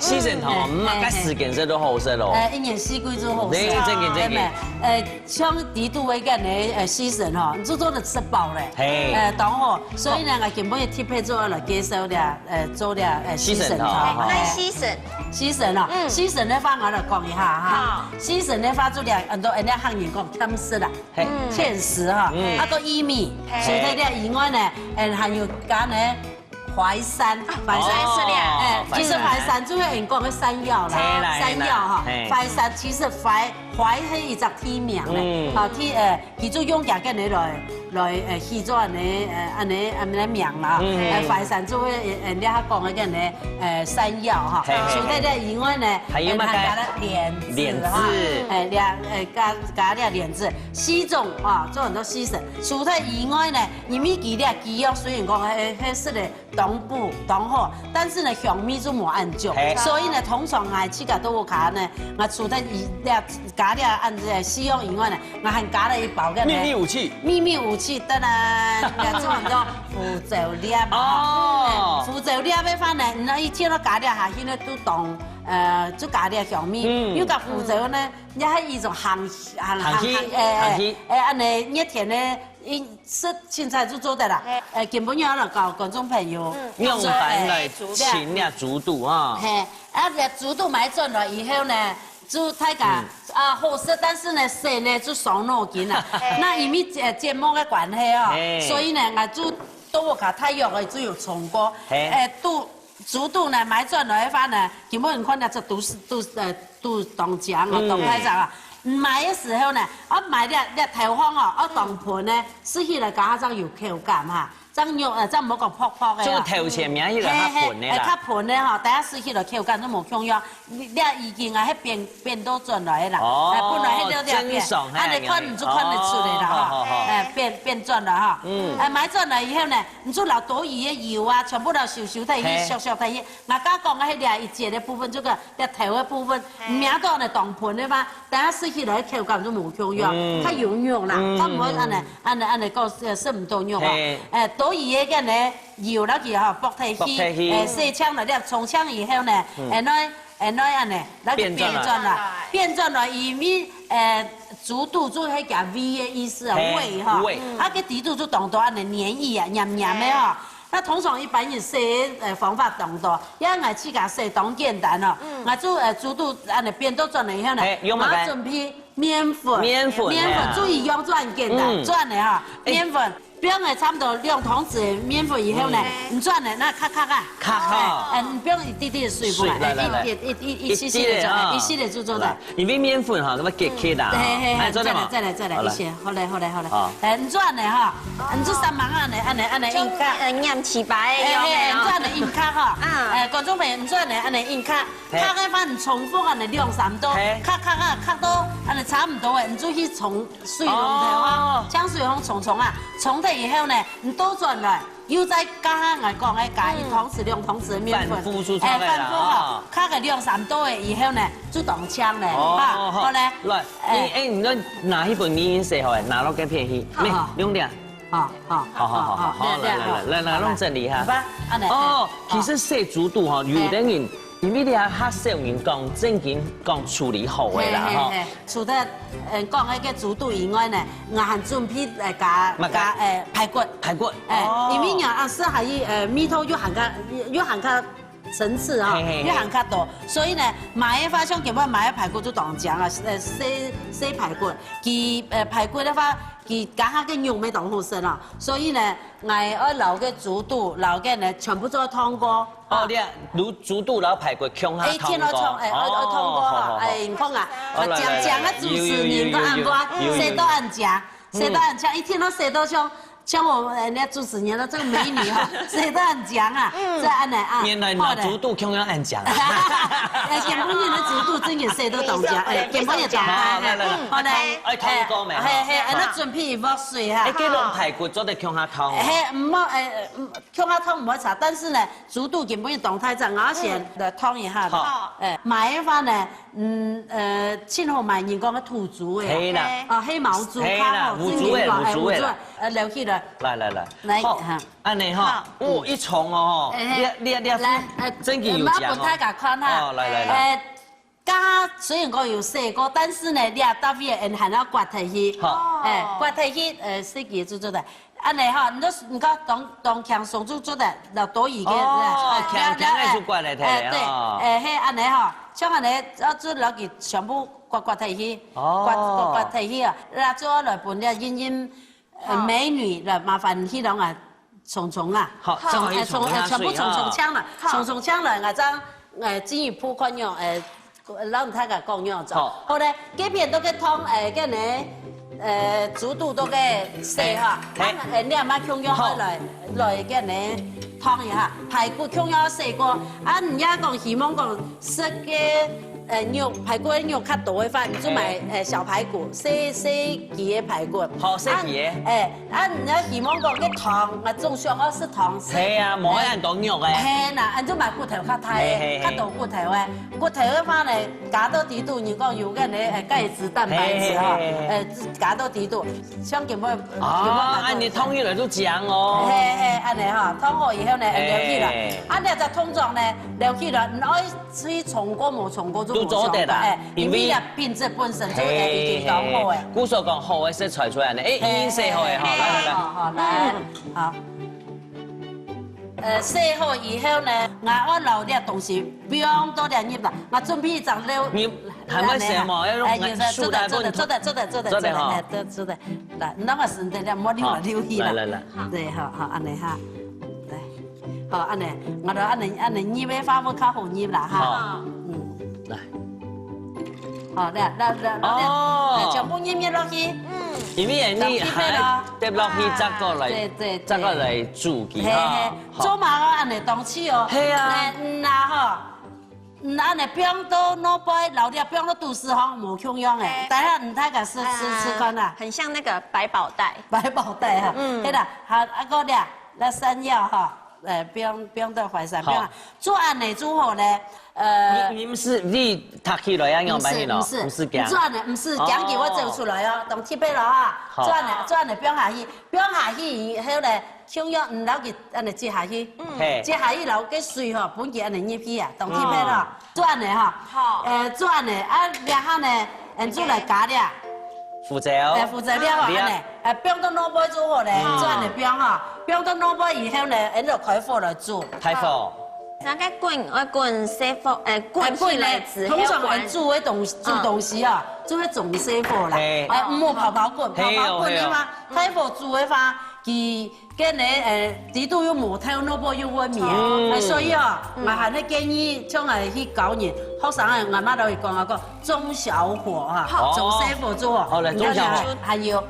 喲，四神湯哦，嗯，麼个時間食都好食咯。哎，一年四季都好食。對，正經，正經。對無？呃，像裡肚个該个，呃，四神吼，你就做得食飽咧。嘿。呃，當好。所以呢，𠊎今晡日特別做來介紹了，呃，做了，呃，四神湯。四神湯，哈。哎，四神。四神哦，嗯。四神个話，𠊎來講一下哈。好。四神个話，就兩，很多人家客人講，芡實啦。 嘿。嗯。芡實哈，嗯。啊，還有薏米，嘿。除忒這以外呢，嗯，還有加呢，淮山，啊，淮山。淮山，哦，哎，其實淮山。淮山就係人講个山藥啦，嘿啦，山藥哈，嘿啦，嘿。淮山其實淮，淮係一隻地名咧，嗯。好，地，呃，佢就用這个來，來，呃，起做恁呢，呃，恁呢，恁呢名啦，嗯。呃，淮山就係，呃，人家講个恁呢，呃，山藥哈，嘿，嘿，除忒這以外呢，還有麼个？呃，還加了蓮子哈，蓮子。哎，兩，呃，加 加這蓮子，四種啊，做很多四神。除忒以外呢，因為佢這雞肉雖然講係，係食个當補當好，但是呢，香味就無恁足。嘿。所以呢，通常𠊎自家都有加呢，𠊎除忒以這加這恁子个四樣以外呢，𠊎還加了一包个呢。秘密武器。秘密武器，當然，也做很多胡椒粒啊。哦。哎，胡椒粒个話呢，你一切都加了下去呢，都當，呃，就加了香味。嗯。因為加胡椒呢， 也係一種行，行，行氣，行，行，哎，行氣。哎，恁呢熱天呢，一食青菜就做得啦。嘿。哎，今晡日來教觀眾朋友，嗯。仰般來清這豬肚啊？嘿，啊，這豬肚買轉來以後呢，就大家，嗯。啊，好食，但是呢，洗呢就傷腦筋啊。嘿。那因為，呃，節目个關係哦，嘿。所以呢，𠊎就到屋下大約个就有沖過，嘿。哎，都 豬肚呢，買轉來个話呢，今晡日看這隻都市，都，呃，都當靚哦，嗯。當大隻啊。買个時候呢，愛買這，這頭項哦，愛當賁呢，食起來較正有口感哈，正肉，呃，正毋好講薄薄个啊。就頭前面彼个較賁个啦。嘿，嘿，哎，較賁个吼，等下食起來口感就無共樣。這已經啊，係變，變倒轉來个啦。哦，哎，本來係在這片，正常，恁呢看你就看得出來啦，哦，吼。好，好，好。哎，變，變轉來哈。嗯。哎，買轉來以後呢， 你就摎多餘个油啊，全部摎收收忒去，嘿。削削忒去。𠊎頭先講个係這一節个部分，這个這頭个部分，嘿。毋愛到恁呢當賁个話，等下食起來口感就無共樣，嗯。較有肉啦，嗯。較毋會恁呢，恁呢，恁呢講，呃，食毋到肉啊。嘿。哎，多餘个呢，油落去吼，爆忒去，爆忒去。誒，洗淨了，了沖淨以後呢，嗯。誒，來，誒，來恁呢，來變轉來。變轉來，變轉來，因為，誒，豬肚就係个胃个意思啊，嘿，胃哈。胃。啊，个底肚就當多恁呢黏液啊，黏黏个哈。嘿。那通常一般人洗个，呃，方法當多，因為𠊎自家洗當簡單哦。嗯。𠊎就，呃，豬肚恁呢變到轉來以後呢，嘿，用麼个？𠊎準備 麵粉。麵粉，麵粉，哎呀。注意用轉簡單，嗯。轉个哈，哎。麵粉，放个差不多兩湯匙个麵粉以後呢，嗯。你轉个那較較啊。較較。哎，哎，你放一滴滴个水分啊，水，來，來，來。哎，一滴，一，一，一滴滴个啊。一滴滴就做得。來，因為麵粉哈，該麼結結啦，嗯，嘿，嘿，嘿，哎，做得嗎？再來，再來，再來，好，來。一些，好嘞，好嘞，好嘞。好。哎，你轉个哈，你就三芒啊，恁呢，恁呢，恁呢，硬卡。像，呃，黏起白个樣个哦。哎，哎，你轉个硬卡哈。嗯。哎，觀眾朋友，你轉个恁呢硬卡。 嘿。卡个話，你重複恁呢兩三到，嘿。卡卡啊，卡到恁呢差毋多个，你就去沖水龍頭啊，哦。將水龍頭沖沖啊，沖忒以後呢，你倒轉來，又再加下𠊎講个加一湯匙、兩湯匙个麵粉，反覆煮出來啦，哎，反覆吼，哦。卡个兩三到个以後呢，就當淨了，哦，哈，好。好嘞。來，哎。你，哎，你拿一本你已經洗好个，拿到該片去，好。沒，用這樣。 好，好，好，好，好，好，好，好，來，來，來，來，來，來，弄整理哈。好吧，恁呢，哦，哎，其實洗豬肚哈，有的人，因為你還較少人講，正經講處理好个啦，嘿，嘿，哈。嘿，除了，呃，講那個豬肚以外呢，𠊎還準備，呃，加，麼个？加，呃，排骨。排骨，哎，哦。因為呢，啊，係還有，呃，味道又還較，又還較 層次哈，嘿，嘿，嘿。又還較多。所以呢，買个話，像今晡買个排骨就當靚啊，呃，細，細排骨，佢，呃，排骨个話，佢加下个肉乜當好食啊。所以呢，𠊎愛摎个豬肚，摎个呢，全部做燙過。哦，啊。你啊，摎豬肚摎排骨共下燙過。哎，一定愛燙，哎，愛，愛燙過哈。哦，好，好，好。哎，你看啊，哦，來，來，來，靚靚个主持人都恁樣，有，有，有，有，有。洗到恁靚，洗到恁靚，嗯。一定愛洗到像 像我，呃，那主持人的這個美女哈，洗到恁靚啊，嗯。這恁呢啊，原來拿豬肚共樣恁靚啊。好的。哎，今晡日个豬肚真个洗到當靚，哎，今晡日當靚，好，來，來，來。好嘞，哎，燙過沒，哎，哈？嘿，嘿，哎，那準備一鑊水哈。哎，這種排骨做得共下燙哦。嘿，毋好，哎，嗯，共下燙毋會差，但是呢，豬肚今晡日當大隻，𠊎先來燙一下。嗯。好。哎，買个話呢， 嗯，呃，盡好買人講个土豬个啊。係啦。啊，黑毛豬較好，係啦，母豬个，正經講，哎，母豬个啦。母豬个，呃，撈起來。來，來，來。來，好，哈。恁呢哈，好。哦，一重哦，吼。哎，你，你，你，來，呃，正經有靚哦。呃，𠊎分大家看哈。哦，來，來，來。呃，剛剛雖然講有洗過，但是呢，你也搭配个，還要刮忒去。好。哎，刮忒去，呃，洗幾隻就做得。 恁呢吼，你就，你看當，當輕鬆就做得摎多餘个，哦，哎，輕輕个就刮忒忒了，哎，對，哦。哎，嘿，恁呢吼，像恁呢，啊，就摎佢全部刮刮忒去，哦。刮，刮，刮忒去啊，那最後來分這英英，呃，好。美女來麻煩去摎啊，沖沖啊。好，好。正好去沖一下水哈。哎，沖，哎，全部沖沖淨了，好。沖沖淨了，𠊎正，哎，進一步看樣，哎， 摎大家講樣子。好。好咧，這片都个湯，誒，个呢，誒，豬肚都个洗哈，嘿。啊，誒，你阿媽共樣好。來，來个呢，燙一下，排骨共樣洗過。啊，你也講希望講食个，誒，肉，排骨个肉較多个話，你就買，嘿。誒，小排骨，細，細支个排骨。好，細支个。啊，誒， 啊，你也希望講个湯，啊，總想愛食湯色。係啊，無恁多肉个。係啦，恁就買骨頭較大个，嘿，嘿，嘿。較多骨頭个。骨頭个話呢，加到底肚，人講有个呢，誒，鈣質、蛋白質吼，嘿，嘿，嘿，嘿。誒，加到底肚，像今晡，哦，今晡啊，你燙起來就靚哦。嘿，嘿，恁呢吼，燙好以後呢，嘿。撈起來。啊，你這通常呢，撈起來，你愛 水沖過無沖過就無相干，都做得啦，哎，因為因為這品質本身就，哎，已經當好哎。嘿，嘿，嘿。故所講好个食材出來呢，哎，嘿，已經洗好个，嘿，好，來，來，來。好，好，來，嗯。好。呃，洗好以後呢，𠊎愛摎這東西放到這入來，𠊎準備一張料。你還會洗嗎？來，來，要用哎，有的，手來問。做得，做得，做得，做得，做得，做得哈。哎，做，做得。來，你等下順便了，莫流來流去啦。好，來，來，來。對，好，好，恁呢哈。來。 好，恁呢，𠊎就恁呢，恁呢入个話會較好入啦，哈。好。嗯。來。好，來，來，來，來，哦。來，全部入入落去。嗯。因為你還跌落去，啊，再過來，對，對，對。再過來煮佢，嘿，哈。嘿，好。做麼个恁呢當趣哦？係啊。來，嗯啦，吼。 嗯，恁呢放到外背，摎這放到肚屎吼，無共樣誒。嘿。等下，嗯，大家試，試，試看啊。啊，很像那個百寶袋。百寶袋哈，嗯。對啦，好，啊，過了，那山藥哈，呃，放，放到壞勢，好。放啊，做恁呢做好咧，呃，你，你毋使，你托起來啊，仰般去咯？毋使，毋使，毋使驚。毋做恁呢，毋使驚佢會走出來哦，哦。當特別咯哈。好。做恁呢，做恁呢放下去，放下去以後咧，共樣毋摎佢恁呢接下去，嗯。嘿。接下去摎个水吼，分佢恁呢入去啊，當特別咯。嗯。做恁呢哈。好。呃，做恁呢，啊，這下呢，𫣆就來加了。 胡椒。哎，胡椒了吼，這樣。恁呢，哎，放到腦背就好咧，嗯。做恁呢放吼，放到腦背以後呢，恁就開火來煮。開火。那個滾，愛滾細火，哎，滾起來之後哎，滾呢，通常𫣆煮个東西，煮東西啊，嗯。就會中細火啦。嘿。哎，毋好跑跑滾，嘿哦，跑跑滾个話，嘿哦。大火煮个話，佢 該呢，呃，底肚又無透，腦背又會綿。嗯。哎，所以哦，嗯。𠊎還係建議，像𠊎去教人，學生啊，𠊎嘛都會講啊，講中小火啊，好。中細火做哦。好，來，中小火。你看，還有，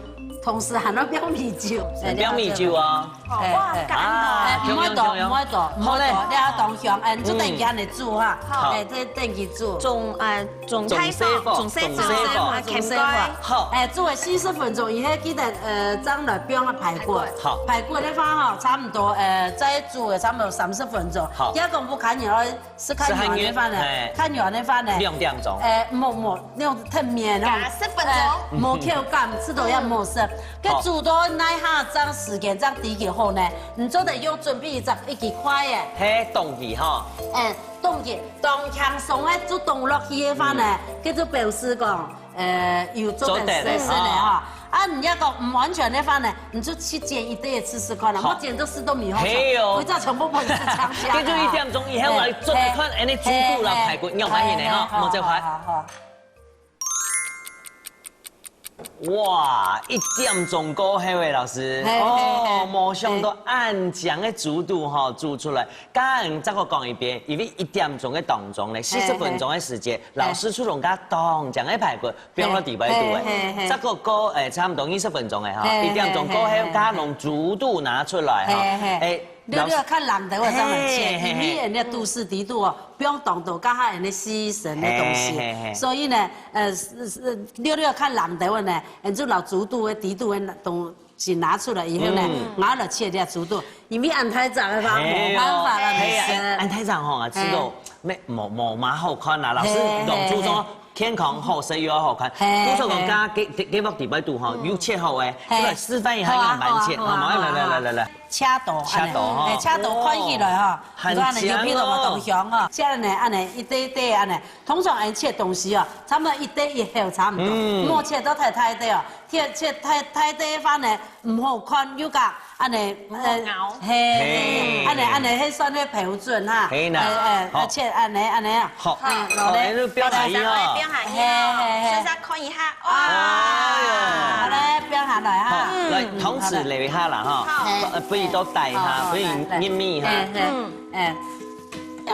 同時還愛放米酒，哎，放米酒啊。哎，哇，哎，感動。哎，毋會多，共樣，共樣。毋會多，毋會多，好嘞。你愛當香，哎，你就等佢恁呢煮哈。好。哎，再等佢煮。中，哎， 中大火，中細火，中細火，中細火，啊，中細火。好。哎，煮个四十分鐘以後，記得，呃，正來放个排骨。排骨。好。排骨个話吼，差不多，呃，再煮个差不多三十分鐘。好。若講毋敢个，愛食較軟个話呢，食較軟，哎。較軟个話呢，兩點鐘。哎，無，無，該種忒綿哦。加十分鐘。哎，無口感，食著也無食。嗯。該煮到哪下，正時間正知佢好呢，你做得用準備一隻一支筷仔。嘿，動起吼。哎， 動起，當輕鬆个，就動落去个話呢，嗯。該就表示講，呃，有做得試試咧吼。做得咧，哦。啊，你若講毋安全个話呢，你就去煎一垤試試看啦，好。莫煎到死都無好食，嘿喲。回家全部分人搶搶啊。該就一點鐘以後來做來看，嘿，恁呢煮煮啦，嘿，排骨，嘿，仰般樣呢，嘿，吼，嘿，莫走開。好，好，好。 哇，一點鐘過後欸，老師。嘿，哦，嘿，嘿，無想到恁靚个煮肚吼，煮出來。嘿。再過講一遍，因為一點鐘个當中呢，嘿，四十分鐘个時間，嘿。老師就將當靚个排骨放到底背肚欸。嘿，嘿，嘿。再過過，欸，差不多二十分鐘欸吼，嘿，一點鐘過後，嘿，嘿，嘿。再將煮肚拿出來吼。嘿，嘿。欸， 你，你愛看人个話，當然切，嘿，嘿，嘿。因為𫣆个肚屎底肚哦，放當多該下𫣆个洗身个東西。嘿，嘿，嘿。所以呢，呃，是，是，你，你愛看人个話呢，𫣆就摎煮肚个底肚个東西拿出來以後呢，嗯。𠊎來切這煮肚，因為恁大隻个話，嘿喲，無辦法啦，嘿呀，你食。欸，恁大隻吼，啊，嘿。吃到，無，無，無麼好看啦，老師，嘿，嘿，攏注重嘿。 健康好食又好看。嘿，故所講，嘿。該，該，該，該屋底背肚吼，嗯。有切好欸，嘿。來示範一下仰般切，好啊，好啊，好，好，好。來，來，來，來，來。切刀，切刀吼。嘿，切刀看起來吼，哦，你看呢，很強哦。有味道嘛，當香吼。這樣呢，恁呢，一垤垤恁呢，通常𫣆切東西哦，差不多一垤一口差不多，嗯。莫切到太大垤哦，切，切太，太大个話呢， 毋好看，又講恁呢，呃，毋好咬。嘿，嘿。恁呢，恁呢，該算个標準哈。嘿吶。哎，哎，好。而且恁呢，恁呢啊。好。嗯，好，好嘞。來，就放下去哈。放下去哦。嘿，嘿，嘿。先生看一下，哇。哎喲。好嘞，放下來哈。好，來，嗯，同時留一下啦哈。好。嘿。呃，不要都帶哈，好，好，不要入味哈。來，來。嘿，嘿。嗯。哎。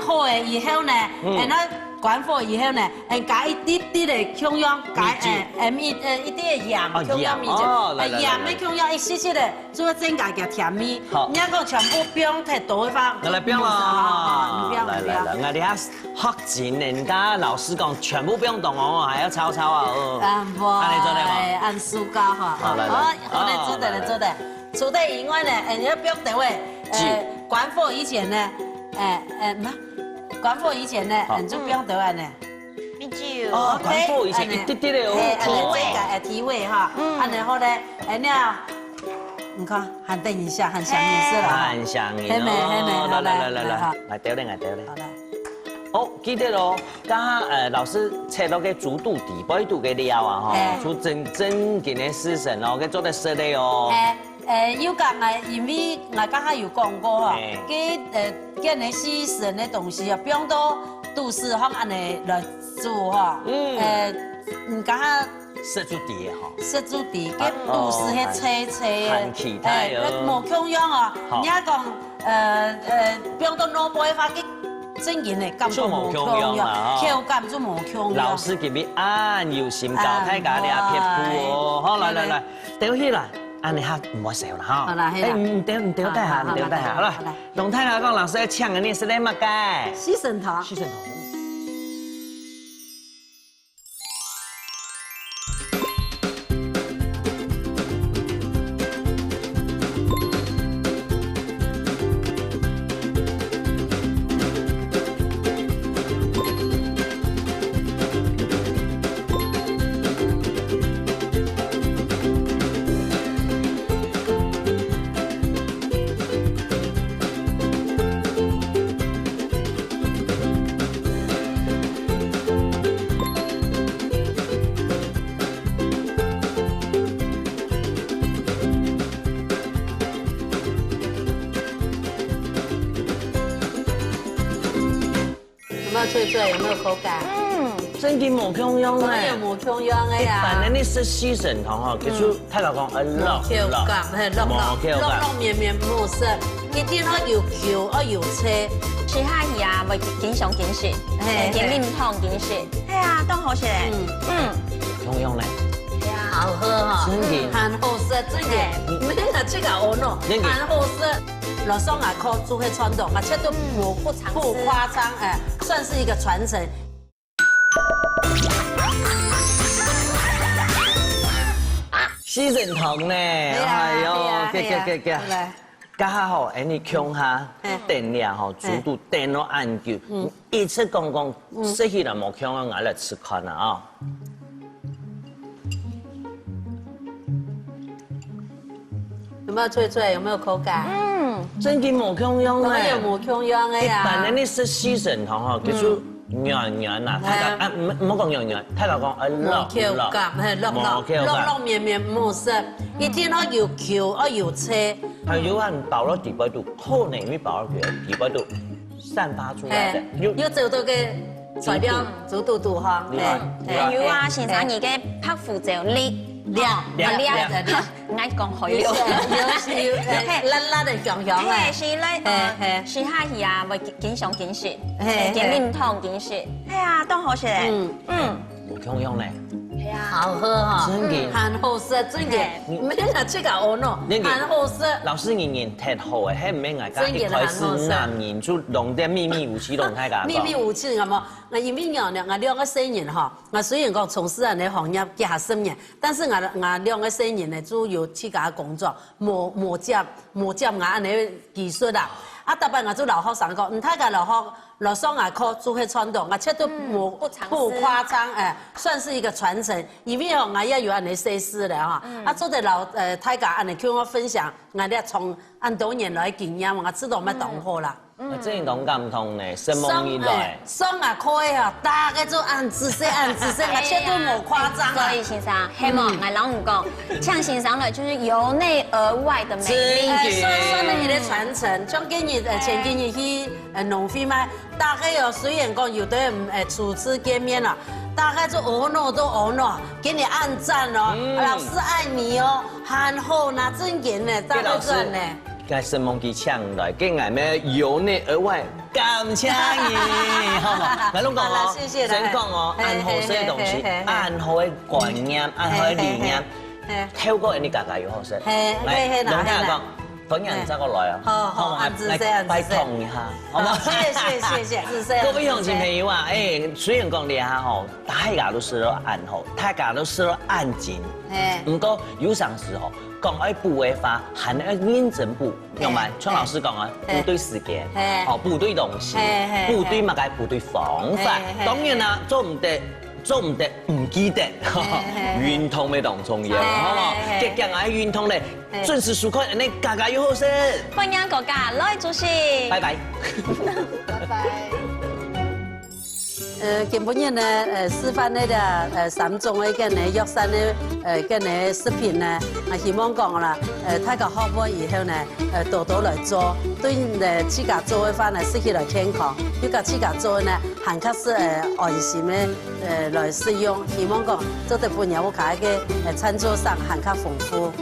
好欸，以後呢，嗯。哎，該關火以後呢，哎，加一滴滴个共樣，加，米酒。哎，哎，米，呃，一滴个鹽，哦，共樣米酒。鹽，哦，來，哎，來，來，鹽个共樣，一息息个，就會增加佢甜味。好。你若講全部放忒多个話，𠊎來放啊。好，好，好，你放，來，你放。來，來，來，𠊎這下學緊呢，人家老師講全部放當哦，還愛炒炒啊，哦。啊，無，恁呢做得無？哎，恁手教哈。好，來，來。哦，好嘞，做得了，哦，來，來。做得。 除忒以外呢，哎，你愛放兜仔，呃，是。關火以前呢，哎，哎，麼？關火以前呢，好。哎，就放兜仔呢。米酒。哦，OK，關火以前一滴滴仔哦，哎，哎，提味。哎，這個，哎，提味哈。嗯。啊，然後呢，哎，你要，你看，還等一下，還香豔是吧？還香豔哦。還美，還美，好，來，來，來，來，來，來，哈。來，兜咧，來，兜咧。好，來。 哦，記得哦，剛剛，呃，老師切落个煮肚底背肚个料啊，吼，嘿。就真，真正个四神哦，該做得食个哦。嘿，呃，有講啊，因為𠊎剛剛有講過吼，嘿。該，呃，該个四神个東西啊，放到肚屎項恁呢來煮吼，嗯。呃，你剛剛 食就知个吼。食就知，該肚屎係脆脆个，哦，很，很期待哦。哎，無共樣哦。好。人家講，呃，呃，放到腦背个話，該正經个感覺無共樣，就無共樣啦，吼。口感就無共樣。老師今日恁有心教大家這撇步哦。啊，好，來，來，來，對。兜起來，恁呢哈，毋好笑啦，吼。好啦，係啦。哎，你兜，你兜帶下，好，你兜帶下，好啦，好啦，好啦。好啦。同大家講，老師愛請个，你食个麼个？四神湯。四神湯。脆脆，有沒有口感？嗯，真个無共樣呢。有無共樣个呀？一般呢，你食四神湯吼，其實大家講，哎，落，無口感，嘿，落落，無口感。落落綿綿無食，一定愛有球，愛有脆。食下去啊，會緊想緊食，嘿，緊啉湯緊食。係啊，當好食。嗯，嗯，無共樣呢。好喝哈，真个，很好食，真个。嘿，你們兩個這個哦喏，真个，很好食。老師，𠊎靠煮个傳統，𠊎絕對無不不誇張，哎，算是一個傳承。 四神湯呢，哎呀，哎喲，哎呀，哎呀，給，給，給，給。來。這下吼，哎，你共下，哎。等了吼，哎。煮到等到恁久，嗯。一直講講，嗯。食起來無共樣，𠊎來試看啊，啊。有沒有脆脆？有沒有口感？嗯。真个無共樣呢。當然有無共樣个呀。一般呢，你食四神湯吼，其實嗯。 軟軟啊，哎。大家，啊，毋，毋好講軟軟，大家講，啊，落，無口感，落，嘿，落，落，無口感。落落綿綿，無食，一定愛有球，愛有脆。還有啊，包落底背肚，可能因為包落底背肚散發出來的，嘿，有，有做到个材料，嗯。做到肚哈，厲害，嘿，厲害。嘿。有啊，先生，你个白胡椒粒，粒，粒，粒，粒。 𠊎講好了。有，有，有，嘿，辣辣个香香个。嘿，係咧，呃，嘿，嘿。食下去啊，會緊想緊食，嘿，緊啉湯緊食。係啊，當好食。嗯。嗯。無共樣呢。係啊。好喝哈。真个。嗯，很好食，真个。嘿。毋免啊，這個哦喏，真个。很好食。老師，你人忒好誒，係毋免𠊎家己開始，真个很好食。男人就弄點秘密武器弄大家講。秘密武器，好無？𠊎因為呢，𠊎兩個細人哈，𠊎雖然講從事恁呢行業幾下十年， 但是𠊎，𠊎兩個細人呢，就有自家个工作，無，無接，無接𠊎恁呢技術啊。啊，逐擺𠊎就摎學生講，嗯，大家來學，來上𠊎課，就係傳統，𠊎絕對無，嗯，不藏私。不誇張，哎，算是一個傳承。因為吼，𠊎也有恁呢細事了哈，嗯。啊，做得摎，呃，大家恁呢共下分享，𠊎這從恁多年來个經驗，𠊎知道乜當好啦。嗯。 嗯。啊，真當感動呢，承蒙你來。上，哎，上啊課个吼，大家都恁仔細，恁仔細，哎呀，𠊎絕對無誇張啊。所以先生，係無，嗯。𠊎摎你講，像先生來就是由內而外的美麗。真的。哎，算，算係一個傳承，像今日，呃，前幾日去，呃，農會嘛，大家哦，雖然講有的人，呃，初次見面了，大家都哦喏，都哦喏，給你按讚哦，嗯。老師愛你哦，很好呢，真的呢，大家讚呢。 該承蒙佢請來，該𠊎乜由內而外感謝你，好無？來，攏講哦，好了，謝謝，來。先講哦，嘿，恁好食个東西，嘿，嘿，嘿，嘿。恁好个觀念，恁好个理念，嘿，嘿，嘿，嘿。透過你家家有好食。嘿，來，嘿，嘿，攏聽講，來，來。同樣再過來哦。好，好，好，恁仔細，來，恁仔細。拜託一下，好無？好，謝謝，謝謝，仔細，各位鄉親朋友啊，哎，雖然講這下吼，大家都食到恁好，大家都食到恁精，嘿。毋過有常時吼， 講愛補个話，還愛認真補，嘿。明白？像老師講个，嘿。補對時間，嘿。吼，補對東西，嘿，嘿，補對麼个？嘿。補對方法。嘿，嘿，當然啦，嘿。做毋得，做毋得毋記得，嘿，嘿，嘿。運動乜當重要，嘿，好無？嘿，嘿。遽遽愛運動咧，嘿。準時收看，恁呢家家有好食。歡迎大家來支持。拜拜。拜拜。 呃，今晡日呢，呃，示範个這，呃，三種个該呢藥膳个，呃，該呢食品呢，啊，希望講啦，呃，大家學會以後呢，呃，多多來做，對，呃，自家做个話呢，食起來健康，又佮自家做个呢，還較係，呃，安心个，呃，來食用。希望講做得分人屋下个，呃，餐桌上還較豐富。